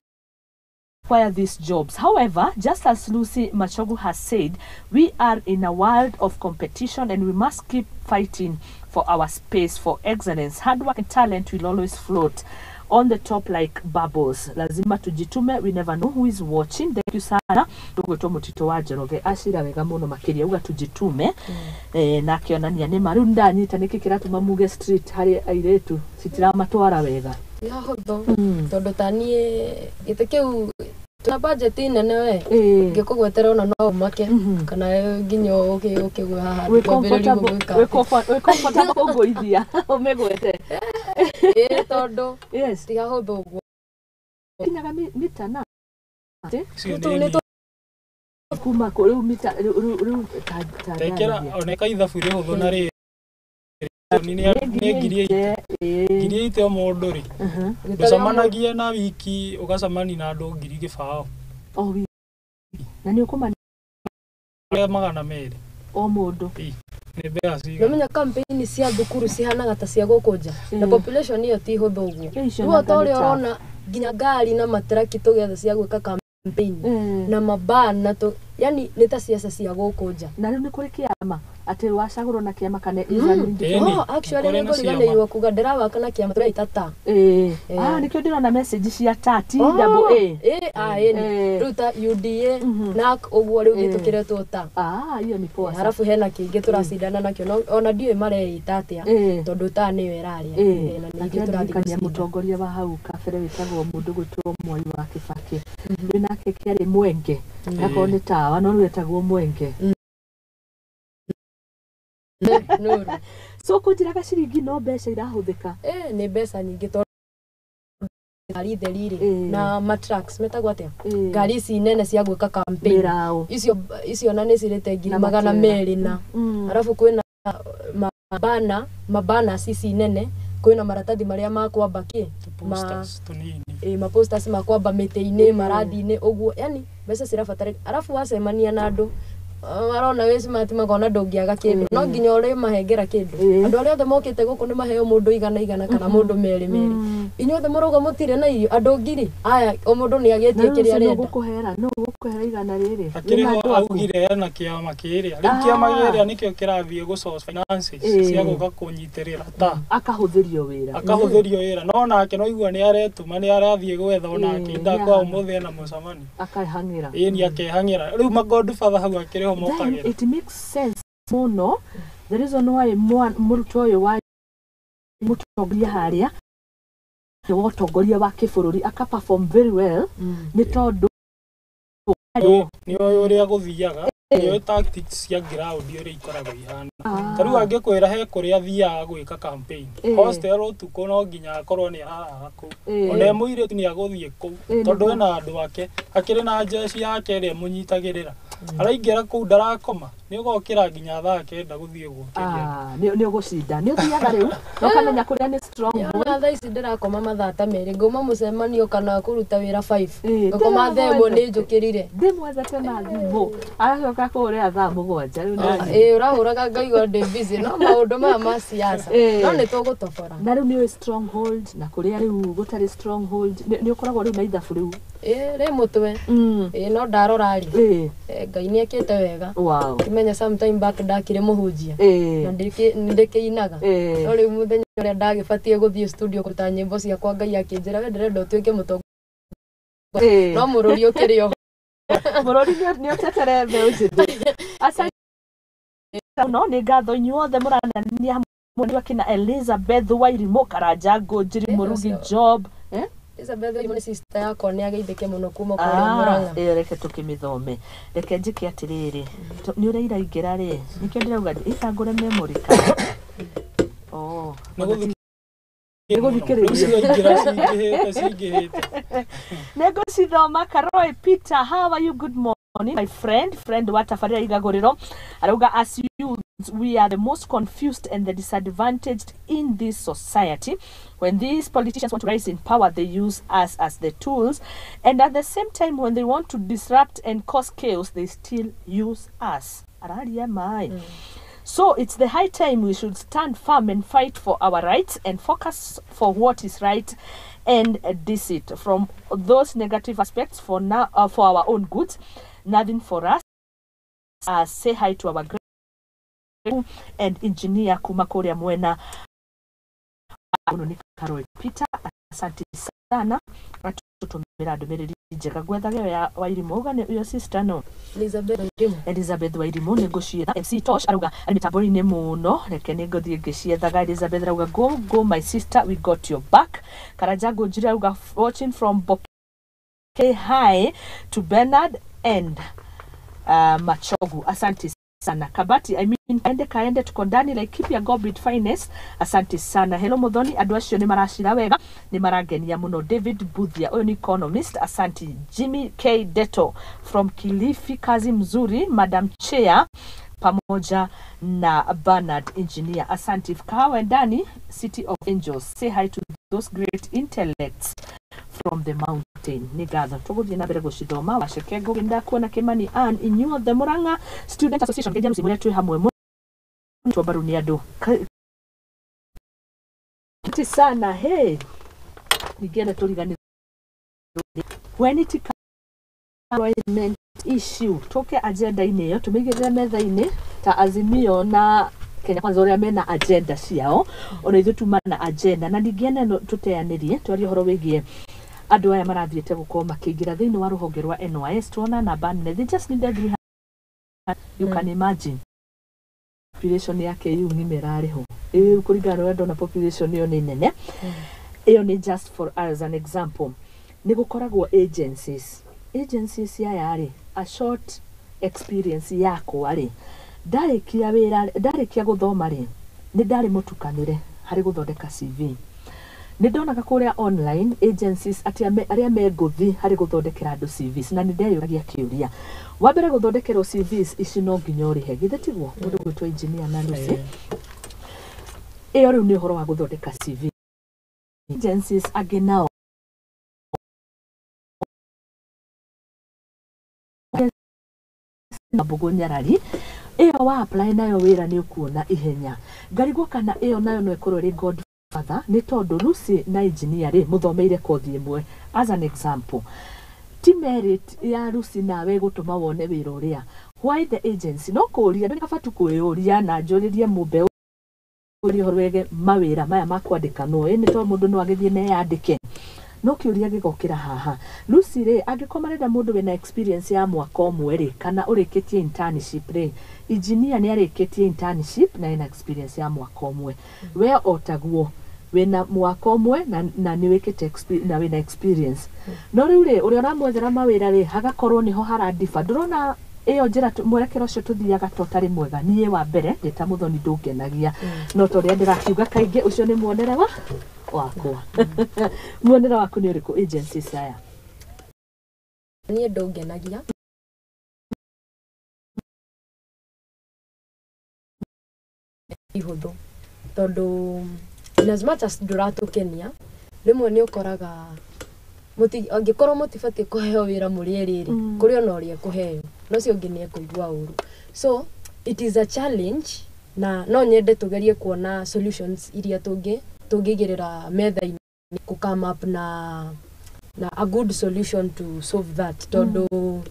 acquire these jobs. However, just as Lucy Machogu has said, we are in a world of competition and we must keep fighting for our space for excellence. Hard work and talent will always float. On the top like bubbles. Lazima tujitume, we never know who is watching. Thank you sana. Tugwitwo Mutito wa Njoroge acira wega muno makiria uga tujitume. Na akionania nĩ ma rĩu ndanyita nĩkĩ kĩratũma muge street harĩ airĩtu citiramatwara wega. Ti hahũthũ tondũ ta niĩ gĩtĩ kĩu tuna budget nene we ngĩkũgwetera ona no ũmake kana nginya ũkĩgwe haha Wĩ twambĩrĩrie comfortable gwĩka. Wĩ comfortable kũngũithia ũmĩgwete? Ĩĩ, tondũ ti hahũthũ ũguo. Kinyaga mita na Icio Tũu nĩ nĩ kuma kũ rĩu mita rĩu ta tekera oneka ithabu rĩhũthũ na rĩrĩ nĩ 80,000, 80,000 o mũndũ rĩ, ndũcemanagie na wiki ũgacemania na andũ 20,000. O wiki na nĩ ũkũmana 200 o mũndũ. Nĩ mbeca cigana? Nĩũmenya campaign cia thukuru cihanaga ta cia gũkũ nja na population ĩyo ti hũthũ ũguo. Icio Rĩu o ta nanga ũrĩa nĩ tough. Ũrona nginya ngari na matraki tũgĩetha cia gwĩka campaign na mabana tũ, yani nĩ ta ciaca cia gũkũ nja. Na rĩu nĩ kũrĩ kĩama atĩ wacagũrwo na kĩama kana is an independent? Oh, actually nĩ ngũriganĩirwo kuga ndĩrawaka na kĩama tũreita ta. Ah, nĩkĩo ndĩrona message cia ta T double A. Ĩ, ah, ĩni. Rĩu ta UDA NAC ũguo rĩu gĩtũkĩretwo ta. Ah, hiyo ni poa sana. Harabu hena kĩngĩ tũracindana nakĩo no ona ndiũĩ mareita atĩa tondũ ta nĩyo ĩrarĩa. Na Na ningĩ tũrathiĩ kĩandirikania gũcinda. Mũtongoria wa hau kabere wĩtagwo mũndũ gwĩtwo Mwai wa Kĩbakĩ rĩu nake kĩarĩ Mwenge, akorwo nĩ tawa no rĩu etagwo Mwenge. Nuru. So kũnjĩraga ciringi no mbeca irahũthĩka. Nĩ mbeca nyingĩ tondũ ngari theri rĩ na matracks metagwo atĩa, ngari ici nene cia gwĩka campaign. Mĩraũ. Icio na nĩ cirĩte ngiri Na magana matrela. merĩ na arabu kwĩna mabana, mabana ici nene, kwĩna maratathi marĩa ma kwamba kĩ ma Posters tũnini. Ma posters ma kwamba mĩtĩ-inĩ, marathi-inĩ ũguo, yani mbeca cirabatarĩka. Arabu wacemania na andũ, marona wĩ smart, makona ndũngĩaga kĩndũ, no nginya ũrĩ mahengera kĩndũ. Andũ arĩa othe mokĩte gũkũ nĩ maheo mũndũ igana igana kana mũndũ merĩ merĩ. Inyuothe mũrauga mũtirĩ na irio, andũ ngiri aya o mũndũ nĩ Na agĩtie rĩu kĩrĩa ũcio nũ arenda. ũgũkũhera, nũ ũgũkũhera igana rĩrĩ? Akĩrĩ Wĩna ho andũ aku? Augire ena kĩama kĩrĩa rĩu kĩama kĩrĩa nĩkĩo kĩrathiĩ gũ source finances cia gũka kũnyitĩrĩra ta. Akahũthĩrio wĩra. Akahũthĩrio wĩra, no nake no igua nĩ aretũma, nĩ arathiĩ gwetha onake indakwa ũmũthĩ ena mũcemanio. Akahang'ĩra. Ĩĩ, nĩ akehang'ĩra rĩu magodfather hau akĩrĩ ho Then mokagĩra. it makes sense mũno the reason why mũrutwo ũyũ wa mũtongoria harĩa wa ũtongoria wa kĩbũrũri aka perform very well nĩ tondũ Nĩ ũĩ ũrĩa gũthiaga, nĩ ũĩ tactics cia ground ũrĩa ikoragwo ihana. Ta rĩu angĩkwĩra he kũrĩa athiaga gwĩka campaign hostel ũtukũ, no nginya akorwo nĩ ararara kũu. Ona e mũirĩtu nĩ agũthiĩ kũu tondũ ena andũ ake, akĩrĩ na jeshi yake ĩrĩa ĩmũnyitagĩrĩra. Araingĩra kũu ndarakoma, nĩ ũgokĩra nginya thaa 9 gũthiĩ gũkĩria. Ah, nĩ ũgũcinda, nĩ ũthiaga rĩu na ũkamenya kũrĩa nĩ strong. Ona thaa ici ndĩrakoma mathaa ta 2, ngauma mũcemanio kana kũruta wĩra 5, ngakoma thaa 1 nĩ njũkĩrire. Ndĩmwethete na thimũ aracoka kũrĩa thaa 7 rĩu Ĩĩ, ũrahũraga ngaigua ndĩ busy no maũndũ maya ma siasa no nĩ tũgũtobora. Na rĩu nĩ ũĩ stronghold na kũrĩa rĩu gũtarĩ stronghold, nĩ ũkoragwo rĩu na ithabu rĩu? Ĩĩ, rĩ mũtwe. Ĩĩ, no ndarora rĩ, Ngai nĩ ekĩte wega. Kimenya sometime back ndakĩrĩ mũhunjia na ndĩkĩinaga, no rĩu mũthenya ũrĩa ndagĩbatiĩ gũthiĩ studio kũruta nyĩmbo ciakwa, Ngai akĩnjĩra, "We ndĩrenda ũtuĩke mũtongoria no mũrũri ũkĩrĩ oho." Mũrũri nĩ ũtetere mbeũ njĩthĩ. Asante mũno, nĩ ngatho inyuothe mũranania hamwe akina Elizabeth Wairimũ, Karanja Ngũnjiri, Mũrugi Job, eh? Elizabeth Wairimũ nĩ sister yakwa, nĩ ageithĩke mũno kuma kũrĩa Ah, Mũrang'a. Ĩyo reke tũkĩmĩthome. Reke njĩke atĩrĩrĩ, nĩ ũrĩa iraingĩra rĩ, nĩkĩo ndĩrauga ĩtangũre memory card. Oh, Nĩ Nĩ gũthikĩrĩria. Ciraingĩra cingĩhĩte cingĩhĩte. Nĩngũcithoma. Karoy Peter, how are you? Good morning, my friend. Friend wa tabarĩra igagũrĩro arauga, as youths we are the most confused and the disadvantaged in this society. When these politicians want to rise in power, they use us as the tools, and at the same time when they want to disrupt and cause chaos, they still use us. Araria mai. So it's the high time we should stand firm and fight for our rights and focus for what is right and deceit from those negative aspects for now, for our own good, nothing for us. Say hi to our great and engineer kuma kuria mwena. Uno ni Carol Peter. Asante sana atũtũmĩra ndũmĩrĩri njega. Gwethaga ĩyo ya Wairimũ, uga nĩ your sister no Elizabeth Wairimu. Elizabeth Wairimu nĩ ngũcietha. MC Tosh arauga arĩ mĩtambo-inĩ mũno, reke nĩ ngũthiĩ ngĩciethaga. Elizabeth arauga go go my sister, we got your back. Karanja Ngũnjiri arauga watching from Boke, hi to Bernard and Machogu, asante sana. Kabati, I mean, kaende kaende, tuko ndani Laikipia Gorbit Finest, asante sana. Hello Muthoni, andũ acio nĩ maracira wega, nĩ marangenia mũno. David Buthia, ũyũ nĩ economist, asante. Jimmy K Deto from Kilifi, kazi mzuri Madam Chair pamoja na Bernard Engineer, asante. Kahawa ndani, City of Angels, say hi to those great intellects from the mountain. Nĩ ngatho, tũgũthiĩ na mbere gũcithoma. Waceke Ngũgĩ, ndakuona. Kĩmani Ann, inyuothe Mũrang'a Student Association, Kenya mũrĩa twĩ hamwe mũno mbaru nĩ andũ. Asante sana. Hey, ningĩenda tũriganĩrwo when it employment issue, tũke agenda-inĩ ĩyo tũmĩigĩrĩre metha-inĩ ta Azimio na Kenya Kwanza ũrĩa mena agenda ciao, ona ithuĩ tuma na agenda, na ningĩ ĩno tũteanĩrie twarie ũhoro wĩgiĩ andũ aya marathiĩte gũkorwo makĩingĩra thĩinĩ wa rũhonge rwa NYS. Tuona namba nene, they just needed 300. You can imagine population ya KU ng'ima ĩrarĩho ĩĩ kũringana na ũrĩa ndona population ĩyo nĩ nene. Ĩyo nĩ just for as an example. Nĩ gũkoragwo agencies aya rĩ, a short experience yakwa rĩ, ndarĩkia wĩra, ndarĩkia gũthoma rĩ, nĩ ndarĩ mũtukanĩre harĩ gũthondeka CV. Nĩ ndonaga kũrĩa online agencies atĩ arĩa me ngũthi harĩ gũthondekera andũ CVs, na nĩ ndeyũragia kĩũria wa mbere, gũthondekerwo CVs ici no nginya ũrĩhe, githĩ tiguo, mũndũ gwĩtwo engineer na Lucy? Ĩyo rĩu nĩ ũhoro wa gũthondeka CV. Agencies angĩ nao na mbũgũ nyarari ĩyo wa apply nayo wĩra nĩ ũkuona ihenya. Ngarigwo kana ĩyo nayo no ĩkorwo ĩrĩ godfather, nĩ tondũ Lucy na engineer rĩ, mũthomeire kothi ĩmwe. As an example, ti merit ya Lucy nawe gũtũma wone wĩra ũrĩa. Why the agency? No kũũria nĩ kaba tu kwĩyũria na njũrĩrie mũmbe ũrĩa ũhoro wĩgiĩ mawĩra maya ma kwandĩkanwo. Ĩ nĩ tondũ mũndũ no agĩthiĩ na eyandĩke, no kĩũria gĩgokĩra haha, Lucy rĩ, angĩkorwo marenda mũndũ wĩna experience ya mwaka ũmwe rĩ, kana ũrĩkĩtie internship rĩ, engineer nĩ arĩkĩtie internship na ena experience ya mwaka ũmwe, we o taguo wĩna mwaka ũmwe na nĩ wĩkĩte na wĩna experience, no rĩu rĩ, ũrĩa ũramwethera mawĩra rĩ, hagakorwo nĩho harandiba. Ndũrona ĩyo njĩra mwerekero ũcio tũthiaga to tarĩ mwega? Niĩ wa mbere ndĩ ta Mũthoni ndũngenagia, no ta ũrĩa ndĩrakiuga kaingĩ, ũcio nĩ muonere wa wakwa. Muonere waku nĩ ũrĩkũ, agencies aya? Niĩ ndũngenagia ihũthũ, tondũ in as much as ndũratũkenia, rĩmwe nĩ ũkoraga angĩkorwo mũtibatiĩ kũheo wĩra mũrĩ erĩ rĩ, kũrĩ ona ũrĩa ekũheo na ũcio ũngĩ nĩ ekũigua ũru. So it is a challenge, na no nyende tũgerie kuona solutions iria tũngĩigĩrĩra metha-inĩ kũ come up na a good solution to solve that, tondũ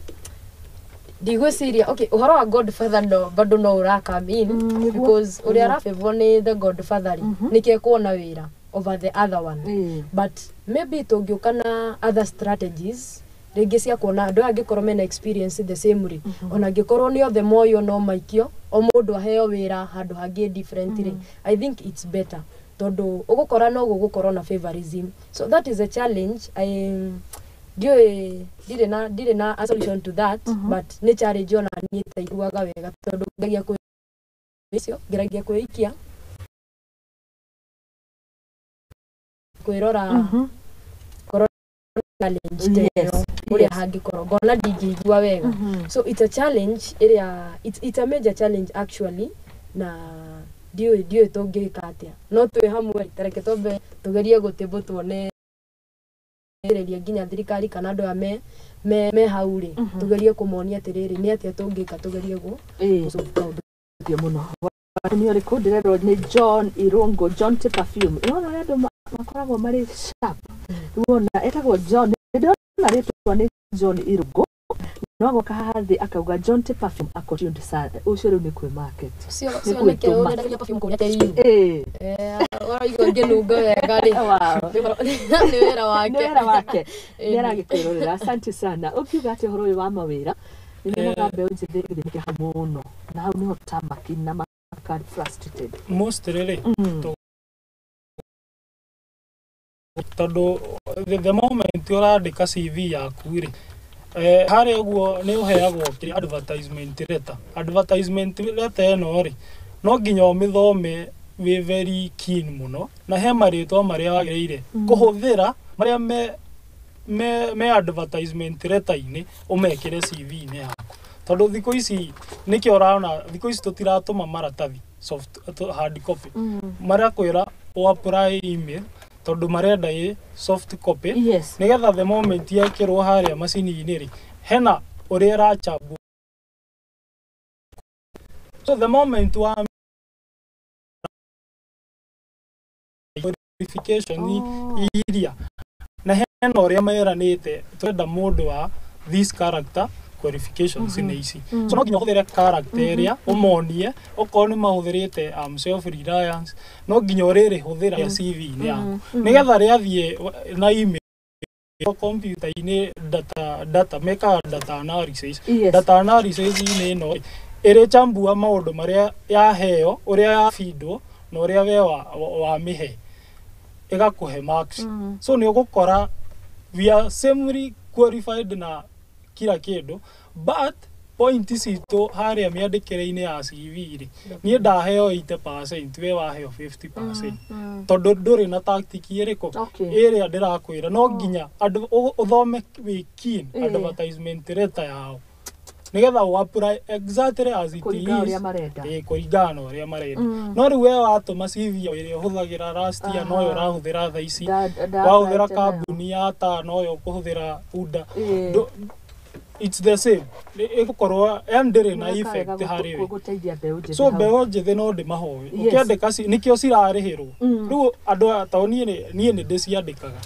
ndigwĩciria, okay, ũhoro wa godfather no bado no ũra come in, because ũrĩa arabĩvwo nĩ the godfather rĩ, nĩkĩo ekuona wĩra over the other one. But maybe tũngĩũka na other strategies rĩngĩ cia kuona andũ aya angĩkorwo mena experience the same rĩ, ona angĩkorwo nĩ othe moywo no maikio, o mũndũ aheo wĩra handũ hangĩ different rĩ, I think it's better, tondũ ũgũkora no gũgũkorwo na favorism. So that is a challenge. I ndiũĩ, ndirĩ na a solution to that, but nĩ challenge ona niĩ itaiguaga wega, tondũ ngeragia kwĩ icio, ngeragia kwĩikia kwĩrora korwo challenge ta ĩyo ũrĩa hangĩkorwo ngona ndingĩigua wega. So it's a challenge ĩrĩa it's a major challenge actually, na ndiũĩ tũngĩka atĩa, no twĩ hamwe. Tareke twambe tũgerie gũtĩmbũ tuone rĩria nginya thirikari kana andũ aya me hau rĩ, tũgerie kũmonia atĩrĩrĩ, nĩ atĩa tũngĩka tũgerie gũ solve kaũndũ. Thank you mũno. Nĩ ũrĩkũ ndĩrerwo nĩ John Irungu, John T Perfume. Ũrona ũrĩa andũ makoragwo marĩ sharp. Wona etagwo John, ndĩrona rĩtwa nĩ John Irungu, no agoka haha thĩ akauga John T Perfume ako tuned sana. Ũcio rĩu nĩ kwĩ market. Ũcio Nĩ ũcio nĩkĩo gwĩtũma. ũrendagia perfume kũrĩa KU. Ũraigua ngĩnunga wega rĩ. Nĩ wĩra wake. Nĩ wĩra wake. Nĩ aragĩkwĩrorera. Asante sana. Ũkiuga atĩ ũhoro ũyũ wa mawĩra nĩ nyonaga mbeũ njĩthĩ ĩgĩthĩnĩka mũno na hau nĩho tamaki na maka frustrated. Mostly rĩ, tondũ the moment ũrandĩka CV yaku rĩ, harĩa ũguo nĩ ũheagwo kĩrĩa advertisement letter. Advertisement letter ĩno rĩ, no nginya ũmĩthome wĩ very keen mũno, na he marĩtwa marĩa wagĩrĩire kũhũthĩra marĩa me advertisement letter-inĩ ũmekĩre CV-inĩ yaku. Tondũ thikũ ici nĩkĩo ũrona thikũ ici tũtiratũma maratathi soft hard copy. Marakwĩra ũ apply email tondũ marenda ĩ soft copy. Yes. Nĩgetha the moment yekĩrwo harĩa macini-inĩ rĩ, hena ũrĩa ĩrachambwo. So the moment wa verification iria na hena ũrĩa meranĩte twenda mũndũ wa this character qualifications nĩ ici. So no nginya ũhũthĩre character ĩrĩa ũmonie okorwo nĩ mahũthĩrĩte self reliance no nginya ũrĩrĩhũthĩra CV-inĩ yaku nĩgetha rĩathiĩ na email computer-inĩ data mekaga data analysis. Yes. Data analysis -inĩ ĩno ĩrĩchambua maũndũ marĩa yaheo ũrĩa yabindwo na ũrĩa we wamĩhe ĩgakũhe marks. So nĩ ũgũkora we are samely qualified na kila kĩndũ but point citũ harĩa mĩandĩkĩre-inĩ ya CV rĩ, niĩ ndaheo 80% we waheo 50% tondũ ndũrĩ na tactic ĩrĩkũ ĩrĩa ndĩrakwĩra no nginya ũthome wĩ keen advertisement letter yao nĩgetha ũ apply exactly as it is kũringana ũrĩa marenda. Kũringana na ũrĩa marenda. No rĩu we watũma CV ĩrĩa ũhũthagĩra last year noyo ũrahũthĩra thaa ici, wahũthĩra kambuni ya ta noyo ũkũhũthĩra UDA. It's the same. Ĩgũkorwo yani ndĩrĩ na effect harĩ we. So mbeũ njĩthĩ no ndĩmahoe ũkĩandĩka nĩkĩo cirarĩhĩrwo. Rĩu andũ ta niĩ nĩ ndĩciandĩkaga.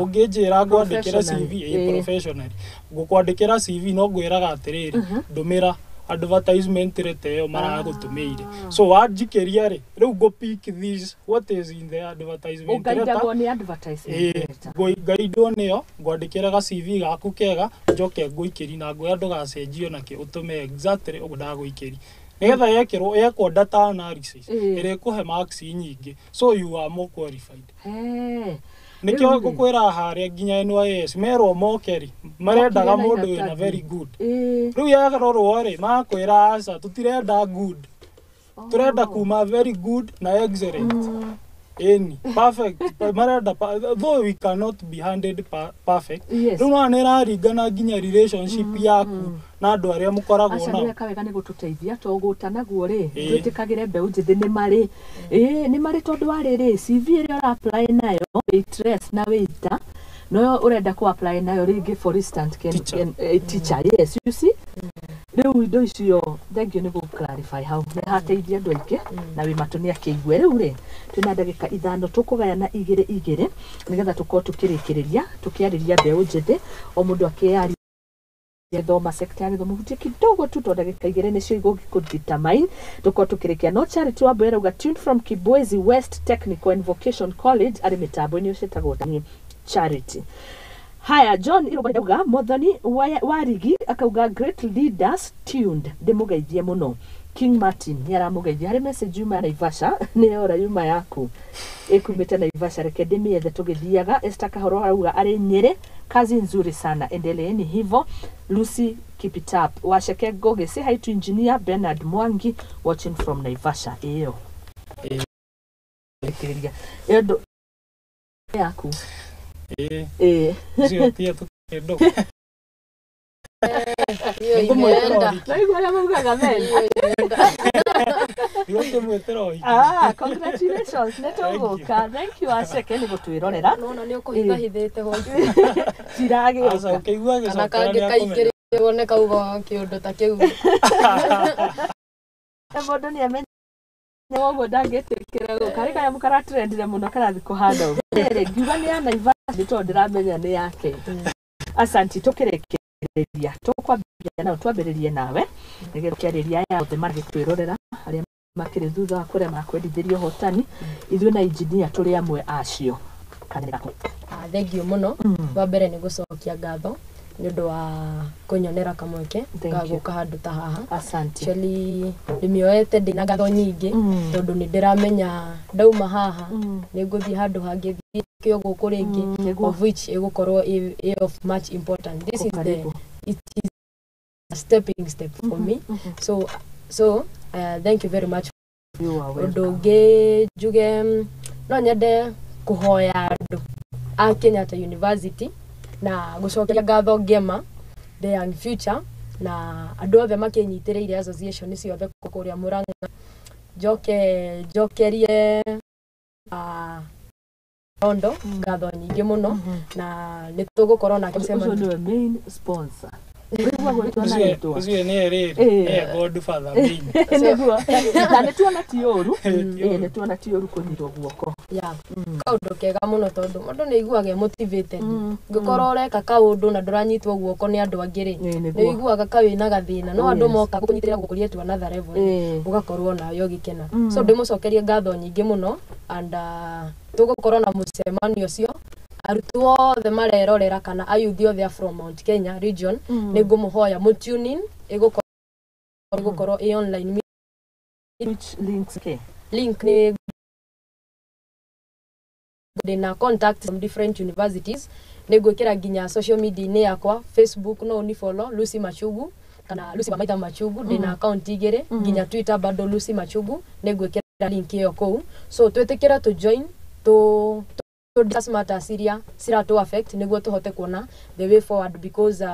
Ũngĩnjĩra ngwandĩkĩre CV professionally, ngũkwandĩkĩra CV no ngwĩraga atĩrĩrĩ, ndũmĩra advertisement letter ĩyo maragũtũmĩire. So wanjikĩria rĩ, rĩu ngũ pick this what is in the advertisement letter. Ũgaidagwo nĩ advertisement letter. Ngaidwo nĩyo, ngwandĩkĩre ga CV gaku kega, njoke ngũikĩri na ngwĩra ndũgacenjio nakĩ ũtũme exactly ũguo ndagũikĩri. Nĩgetha yekĩrwo yekwo data analysis ĩrĩkũhe marks nyingĩ. So you are more qualified. Nĩkĩo ngũkwĩra harĩa nginya NYS merwo moke rĩ, marendaga mũndũ wĩna very good. Rĩu yarorwo rĩ, makwĩra aca tũtirenda good, tũrenda kuma very good na excellent. Ĩni perfect marenda, though we cannot be handed perfect. Rĩu no nĩ ĩraringana nginya relationship yaku na andũ arĩa mũkoragwo nao. Aca nĩ weka wega nĩ gũtũteithia to gũta naguo rĩ, twĩtĩkagĩre mbeũ njĩthĩ nĩ marĩ nĩ marĩ tondũ wa rĩrĩ CV ĩrĩa ũra apply nayo waitress na waiter no ũrenda kũ apply nayo rĩngĩ for instance teacher. Yes, you see rĩu indo icio thank you nĩ gũ clarify hau nĩ hateithia andũ aingĩ na wĩ matũ nĩ akĩigue. Rĩu rĩ twĩna ndagĩka 5 tũkũgayana igĩrĩ igĩrĩ nĩgetha tũkorwo tũkĩrĩkĩrĩria tũkĩarĩria mbeũ njĩthĩ o mũndũ akĩyaria thoma sector ya gĩthomo hutie kidogo tu to ndagĩka 2 nĩcio igũgĩkũ determine tũkorwo tũkĩrĩkia. No Charity Wambui arauga tuned from Kibwezi West Technical and Vocation College arĩ mĩtambo-inĩ ũcio ĩtagwo Charity. Haya, John Irũgauga Muthoni Warigi akauga great leaders tuned ndĩmũgeithie mũno. King Martin nĩ aramũgeithia harĩ message yuma Naivasha nĩ yora yuma yaku ĩkumĩte Naivasha reke ndĩmĩethe tũgĩthiaga. Esther Kahoro arauga arĩ Nyĩrĩ, kazi nzuri sana, endeleeni hivo. Lucy keep it up. Wacheke Ngoge say hi to engineer Bernard Mwangi watching from Naivasha. Ĩyo ĩyo yaku ũcio tie tũkĩndũ. Congratulations nĩ tũgũka. Thank you Aceke nĩ gũtwĩrorera. Nona nĩ ũkũhithahithĩte ho. Ciragĩũka. Kana kangĩ kaingĩrĩrwo nĩ kauga kĩũndũ ta kĩu. Mũndũ nĩ amenya woguo ndangĩtĩkĩra gũka. Harĩ kanyamũ karatrendire mũno karathiĩ kũhanda ũguo. Ngiuga nĩ ya Naivasha nĩ tondũ ndĩramenya nĩ yake. Asanti tũkĩrĩkĩrĩria tũkwambia nao twambĩrĩrie nawe nĩgetha ũkĩarĩria aya othe maragĩtwĩrorera arĩa Makĩrĩ thutha wa kũrema kwendithĩrio ũhotani, ithuĩ na injinia tũrĩ amwe acio. Kanĩrako. Thengiũ mũno. Wa mbere nĩ gũcokia ngatho nĩ ũndũ wa kũnyonera kamweke ga gũka handũ ta haha. Asante. Actually ndĩmĩoete ndĩna ngatho nyingĩ, tondũ nĩ ndĩramenya ndauma haha nĩ ngũthiĩ handũ hangĩ thiĩ gũkũ rĩngĩ, of which ĩgũkorwo ĩ of much importance. This is the it is a stepping step for me. So thank you very much. Ũndũ ũngĩ njuge, no nyende kũhoya andũ a Kenyatta University na gũcokeria ngatho ngema The Young Future na andũ othe makĩnyitĩrĩire association ciothe kũrĩa Murang'a. Njoke njokerie Rondo ngatho nyingĩ mũno, na nĩ tũgũkorwo nake mũcemanio. Ũcio nĩwe main sponsor. Ũcio nĩwe rĩrĩ, nĩwe godfather main. Nĩguo. Na nĩ tuona ti ũru. Nĩ tuona ti ũru kũnyitwo guoko. Yeah. Kaũndũ kega mũno, tondũ mũndũ nĩ aiguaga e motivated. Ũngĩkorwo ũreka kaũndũ na ndũranyitwo guoko nĩ andũ angĩ rĩ, nĩ ũiguaga ka wĩna gathĩna, no andũ moka gũkũnyitĩrĩra gũkũria to another level, ũgakorwo nawe ũgĩkena. So ndĩmũcokerie ngatho nyingĩ mũno, and tũgũkorwo na mũcemanio ũcio. Arutwo othe marerorera kana ayuthi othe a from Mount Kenya region, nĩ ngũmũhoya mũ tune in, ĩgũkorwo ĩ online. Which links? Okay. Link nĩ ndĩna contact from different universities, nĩ ngwĩkĩra nginya social media-inĩ yakwa. Facebook no ũni follow Lucy Machugu kana Lucy Wamaitha Machugu, ndĩna account igĩrĩ, nginya Twitter bado Lucy Machugu, nĩ ngwĩkĩra link ĩyo kũu. So twĩtĩkĩra to join to discuss matters iria ciratũ affect, nĩguo tũhote kuona the way forward, because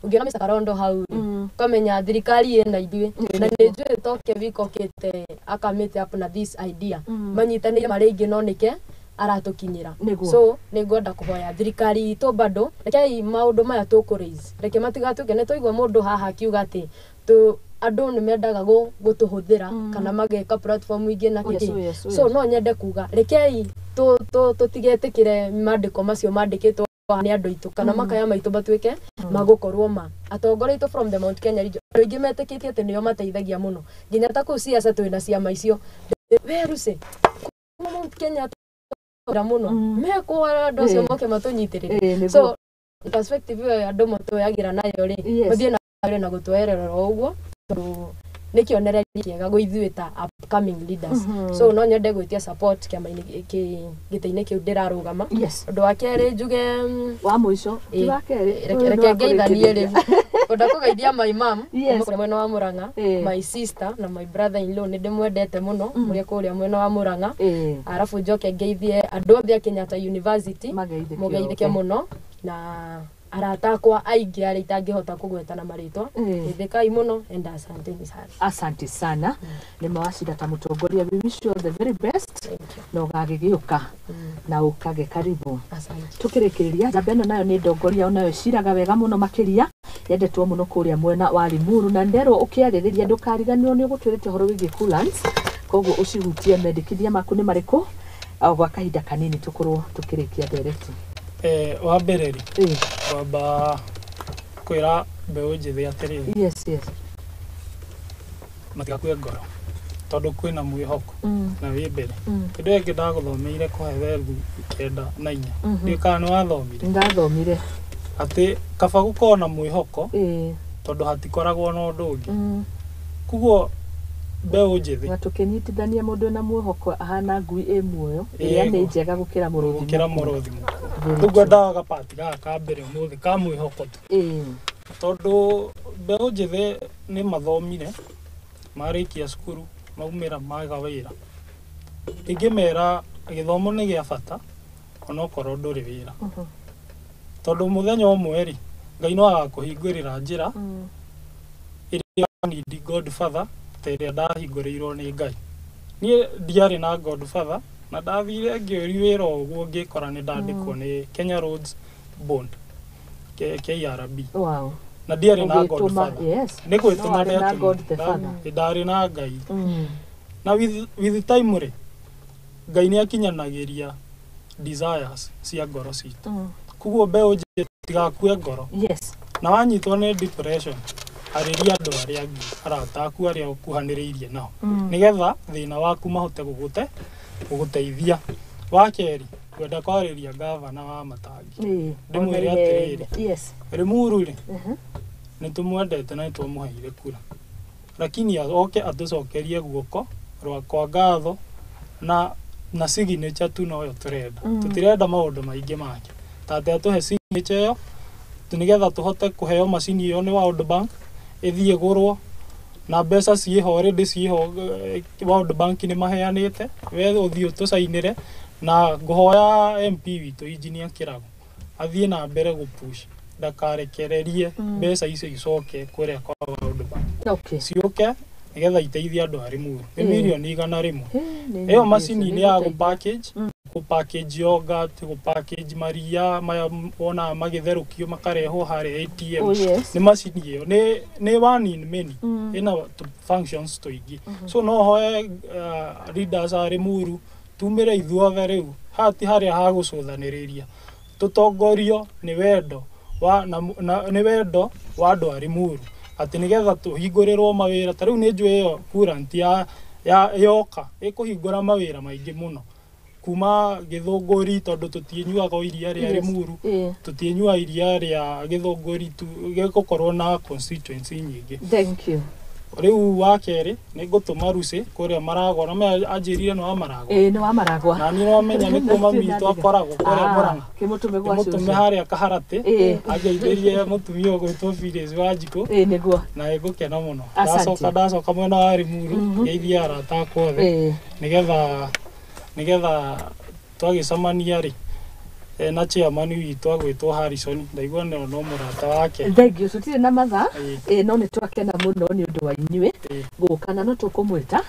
ũngĩona Mr. Karondo hau ũkamenya thirikari ĩna ithuĩ, na nĩ njũĩ toke wikokĩte akamĩte up na this idea, manyitanĩire marĩa ingĩ no nĩke aratũkinyĩra. So nĩ ngwenda kũhoya thirikari itũ bado, rekei maũndũ maya tũkũ raise, reke matigatuĩke nĩ twaigua mũndũ haha akiuga atĩ andũ nĩ mendaga gũtũhũthĩra kana mageka platform ingĩ na kĩkĩ. So no nyende kuga rekei tũtigetĩkĩre mandĩko macio mandĩkĩtwo nĩ andũ aitũ kana makaya maitũ matuĩke magũkorwo ma atongoria aitũ from the Mount Kenya region. Andũ aingĩ metĩkĩtie atĩ nĩo mateithagia mũno, nginya ta kũu siasa twĩna ciama icio, we Lucy kuma Mount Kenya mũno mekwo andũ acio moke matũnyitĩrĩre. So perspective ĩyo andũ matũyagĩra nayo rĩ, mathiĩ na mbere na gũtũererera o ũguo, tondũ nĩ kĩonereria kĩega gwĩ ithuĩ ta upcoming leaders. So no nyende gwĩtia support kĩama-inĩ gĩtĩ-inĩ kĩu ndĩrarũgama. Ũndũ wa kerĩ njuge wa mũico, ti wa kerĩ, reke ngeithanie rĩu. Ngwenda kũgeithia my mom kuma kũrĩa mwena wa Murang'a, my sister na my brother in law, nĩ ndĩmwendete mũno mũrĩa kũrĩa mwena wa Murang'a. Arabu njoke ngeithie andũ othe a Kenyatta University, mũgeithĩke mũno, na arata akwa aingĩ arĩa itangĩhota kũgweta na marĩtwa, geithĩkai mũno and asanteni sana. Asante sana. Nĩ mawacira ta mũtongoria, we wish you all the very best, na ũgagĩgĩũka na ũkage karibu. Tũkĩrĩkĩrĩria njamba ĩno nayo nĩ ndongoria onayo ĩciraga wega mũno makĩria, yendetwo mũno kũrĩa mwena wa Limuru, na nderwo ũkĩarĩrĩria ndũkariganĩrwo nĩ ũgũtwĩrĩte ũhoro wĩgiĩ coolants, koguo ũcihutie. Mendekithia maku nĩ marĩkũ gwa kahinda kanini tũkorwo tũkĩrĩkia ndereti? Wa mbere rĩ, kwamba kwĩra mbeũ njĩthĩ atĩrĩrĩ, yes matigakue ngoro, tondũ kwĩna mwĩhoko na wĩ mbere. Kĩndũ gĩkĩ ndagũthomeire kũhe bethu 94, ndiũĩ kana nĩ wathomire. Ndathomire atĩ kaba gũkorwo na mwĩhoko, tondũ hatikoragwo na ũndũ ũngĩ. Koguo mbeũ njĩthĩ na tũkĩnyitithania mũndũ na mwĩhoko ahana ngui ĩ muoyo, ĩrĩa nĩ njega gũkĩra mũrũthi mũkuũ. Rĩu ngwendaga gapati gaka ka mbere ũmũthĩ ka mwĩhoko tu, tondũ mbeũ njĩthĩ nĩ mathomire, marĩkia cukuru, maumĩra maga wĩra. Ingĩmera gĩthomo nĩ gĩa bata onokorwo ndũrĩ wĩra, tondũ mũthenya ũmwe rĩ, Ngai no agakũhingũrĩra njĩra ĩrĩa need godfather ta ĩrĩa ndahingũrĩirwo nĩ Ngai. Niĩ ndiarĩ na godfather, na ndathire ngĩũria wĩra ũguo ngĩkora nĩ ndandĩkwo nĩ Kenya Roads Board, KRB. Wow. Na ndiarĩ na godfather. Nĩ gwĩtũma ndarĩ na Ngai. Na with time rĩ, Ngai nĩ akinyanagĩria desires cia ngoro citũ. Koguo mbeũ njĩthĩ tigakue ngoro. Yes. Na wanyitwo nĩ depression, Arĩria andũ arĩa angĩ, arata aku arĩa ũkuhanĩrĩirie nao, nĩgetha thĩna waku mahote gũgũteithia. Wa kerĩ, ngwenda kwarĩria gavana wa Matangi, ndĩmwĩre atĩrĩrĩ, Limuru rĩ, nĩ tũmwendete na nĩ twamũheire kura, lakini oke atũcokerie guoko rwakwa ngatho na signature tu noyo tũrenda. Tũtirenda maũndũ maingĩ make, tate atũhe signature ĩyo nĩgetha tũhote kũheo macini ĩyo nĩ World Bank, ĩthiĩ ĩgũrwo na mbeca ciĩho already, ciĩho, World Bank nĩ maheanĩte, we ũthiĩ ũtũcainĩre. Na ngũhoya MP witũ Engineer Kĩrago athiĩ na mbere gũpush, ndakarekererie mbeca icio icoke kũrĩa kwa World Bank, ciũke nĩgetha iteithie andũ a Limuru. Nĩ mirioni 100. Ĩyo macini nĩ ya gũ package yogurt, gũ package maria maya wonaga magĩtherũkio makarehwo harĩa ATM. Oh, yes. Nĩ macini ĩyo nĩ one in many, ĩna functions tũingĩ. So no hoe leaders a Limuru tumĩre ithuothe rĩu haha ti harĩa ha gũcũthanĩrĩria, tũtongorio nĩ wendo wa na nĩ wendo wa andũ a Limuru, atĩ nĩgetha tũhingũrĩrwo mawĩra. Ta rĩu nĩ njũĩ ĩyo current ya yoka ĩkũhingũra mawĩra maingĩ mũno kuma Gĩthũngũri, tondũ tũtinyuaga iria rĩa Limuru, tũtinyua iria rĩa Gĩthũngũri tu, gĩgũkorwo na constituency nyingĩ. Thank you. Rĩu wa kerĩ, nĩ ngũtũma Lucy kũrĩa Maragwa, na anjĩrire nĩ wa Maragwa. Ĩĩ, nĩ wa Maragwa. Na niĩ nĩwamenya nĩ kuo mami witũ akoragwo kũrĩa Mũrang'a. Kĩmũtũme gwa Ndĩmũtũme cũcũ. harĩa Kaharatĩ angeithĩrie mũtumia ũgwĩtwo Phyllis Wanjikũ, Ĩĩ, nĩguo. na ĩngũkena mũno. Asante. Ndacoka mwena wa Limuru, ngeithie arata akwa othe, nĩgetha twagĩcemania rĩ, na chairman witũ agwĩtwo Harrison, ndaigua no mũrata wake. Thank you. Tũtirĩ na mathaa, no nĩ twakena mũno nĩ ũndũ wa inyuĩ gũka, na no tũkũmwĩta.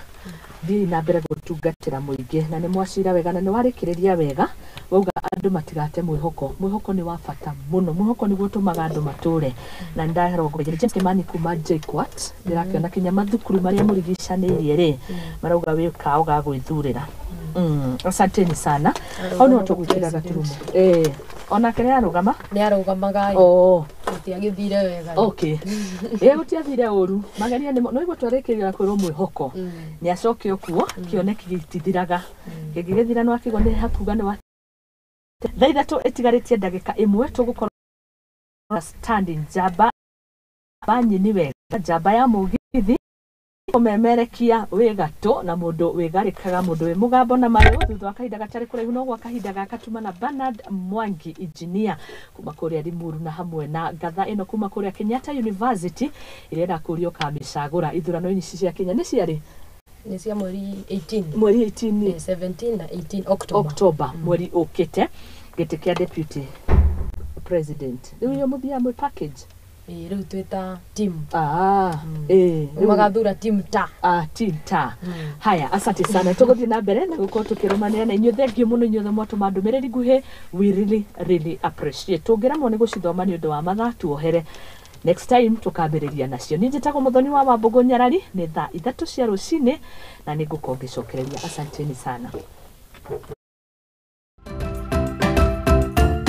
Thiĩi na mbere gũtungatĩra mũingĩ, na nĩ mwacira wega na nĩ warĩkĩrĩria wega wauga andũ matigate mwĩhoko. Mwĩhoko nĩ wa bata mũno, mwĩhoko nĩguo ũtũmaga andũ matũre. Na nĩ ndarongoria James Kimani kuma JKUAT, ndĩrakĩona kinya mathukuru marĩa mũrigicanĩirie rĩ, marauga wĩ kao ga gwĩthurĩra. Asanteni sana. Hau no tũgwĩkĩra gaturumo. Onake nĩ arũgama. Nĩ arũgamaga. Oh. Gũtiagĩthire wega. Okay. Ĩ, gũtiathire ũru. Mageria nĩ no igua twarĩkĩrĩria kwĩrwo mwĩhoko. Nĩ acokio kuo, kĩoneki gĩtithiraga. Kĩngĩgĩthira no akĩgwo nĩ hakuga nĩ wa thaa 3 ĩtigarĩtie ndagĩka 1, tũgũkorwo standing njamba banyini wega, njamba ya mũgithi kũmemerekia wĩ gatũ na mũndũ wĩgarĩkaga, mũndũ wĩ mũgambo na mayũ. Thutha wa kahinda gatarĩ kũraihu, no gwa kahinda gaka tuma na Bernard Mwangi engineer kuma kũrĩa Limuru, na hamwe na ngatha ĩno kuma kũrĩa Kenyatta University ĩrĩa ĩrakũrio kamĩcagũra ithurano-inĩ ici cia Kenya nĩ ciarĩ Nĩ cia mweri 18. Mweri 18. 17 na 18 October. October, mweri ũkĩte, gĩtĩ kĩa deputy president. Rĩu iyo mũthiaga mwĩ package? Ĩĩ, rĩu twĩta team. Ah, ĩĩ. Magathura team ta. Ah, team ta. Haya, asante sana. Tũgũthiĩ na mbere na gũkorwo tũkĩrũmanĩra na inyuĩ. Thank you mũno inyuothe mwatũma ndũmĩrĩri nguhĩ, we really really appreciate. Tũngĩremwo nĩ gũcithoma nĩ ũndũ wa mathaa, tuohere, next time tũkambĩrĩria nacio. Niĩ njĩtagwo Mũthoni wa Wambũgũ Nyarari. Nĩ thaa 3 cia rũcinĩ na nĩ ngũkorwo ngĩcokereria. Asanteni sana.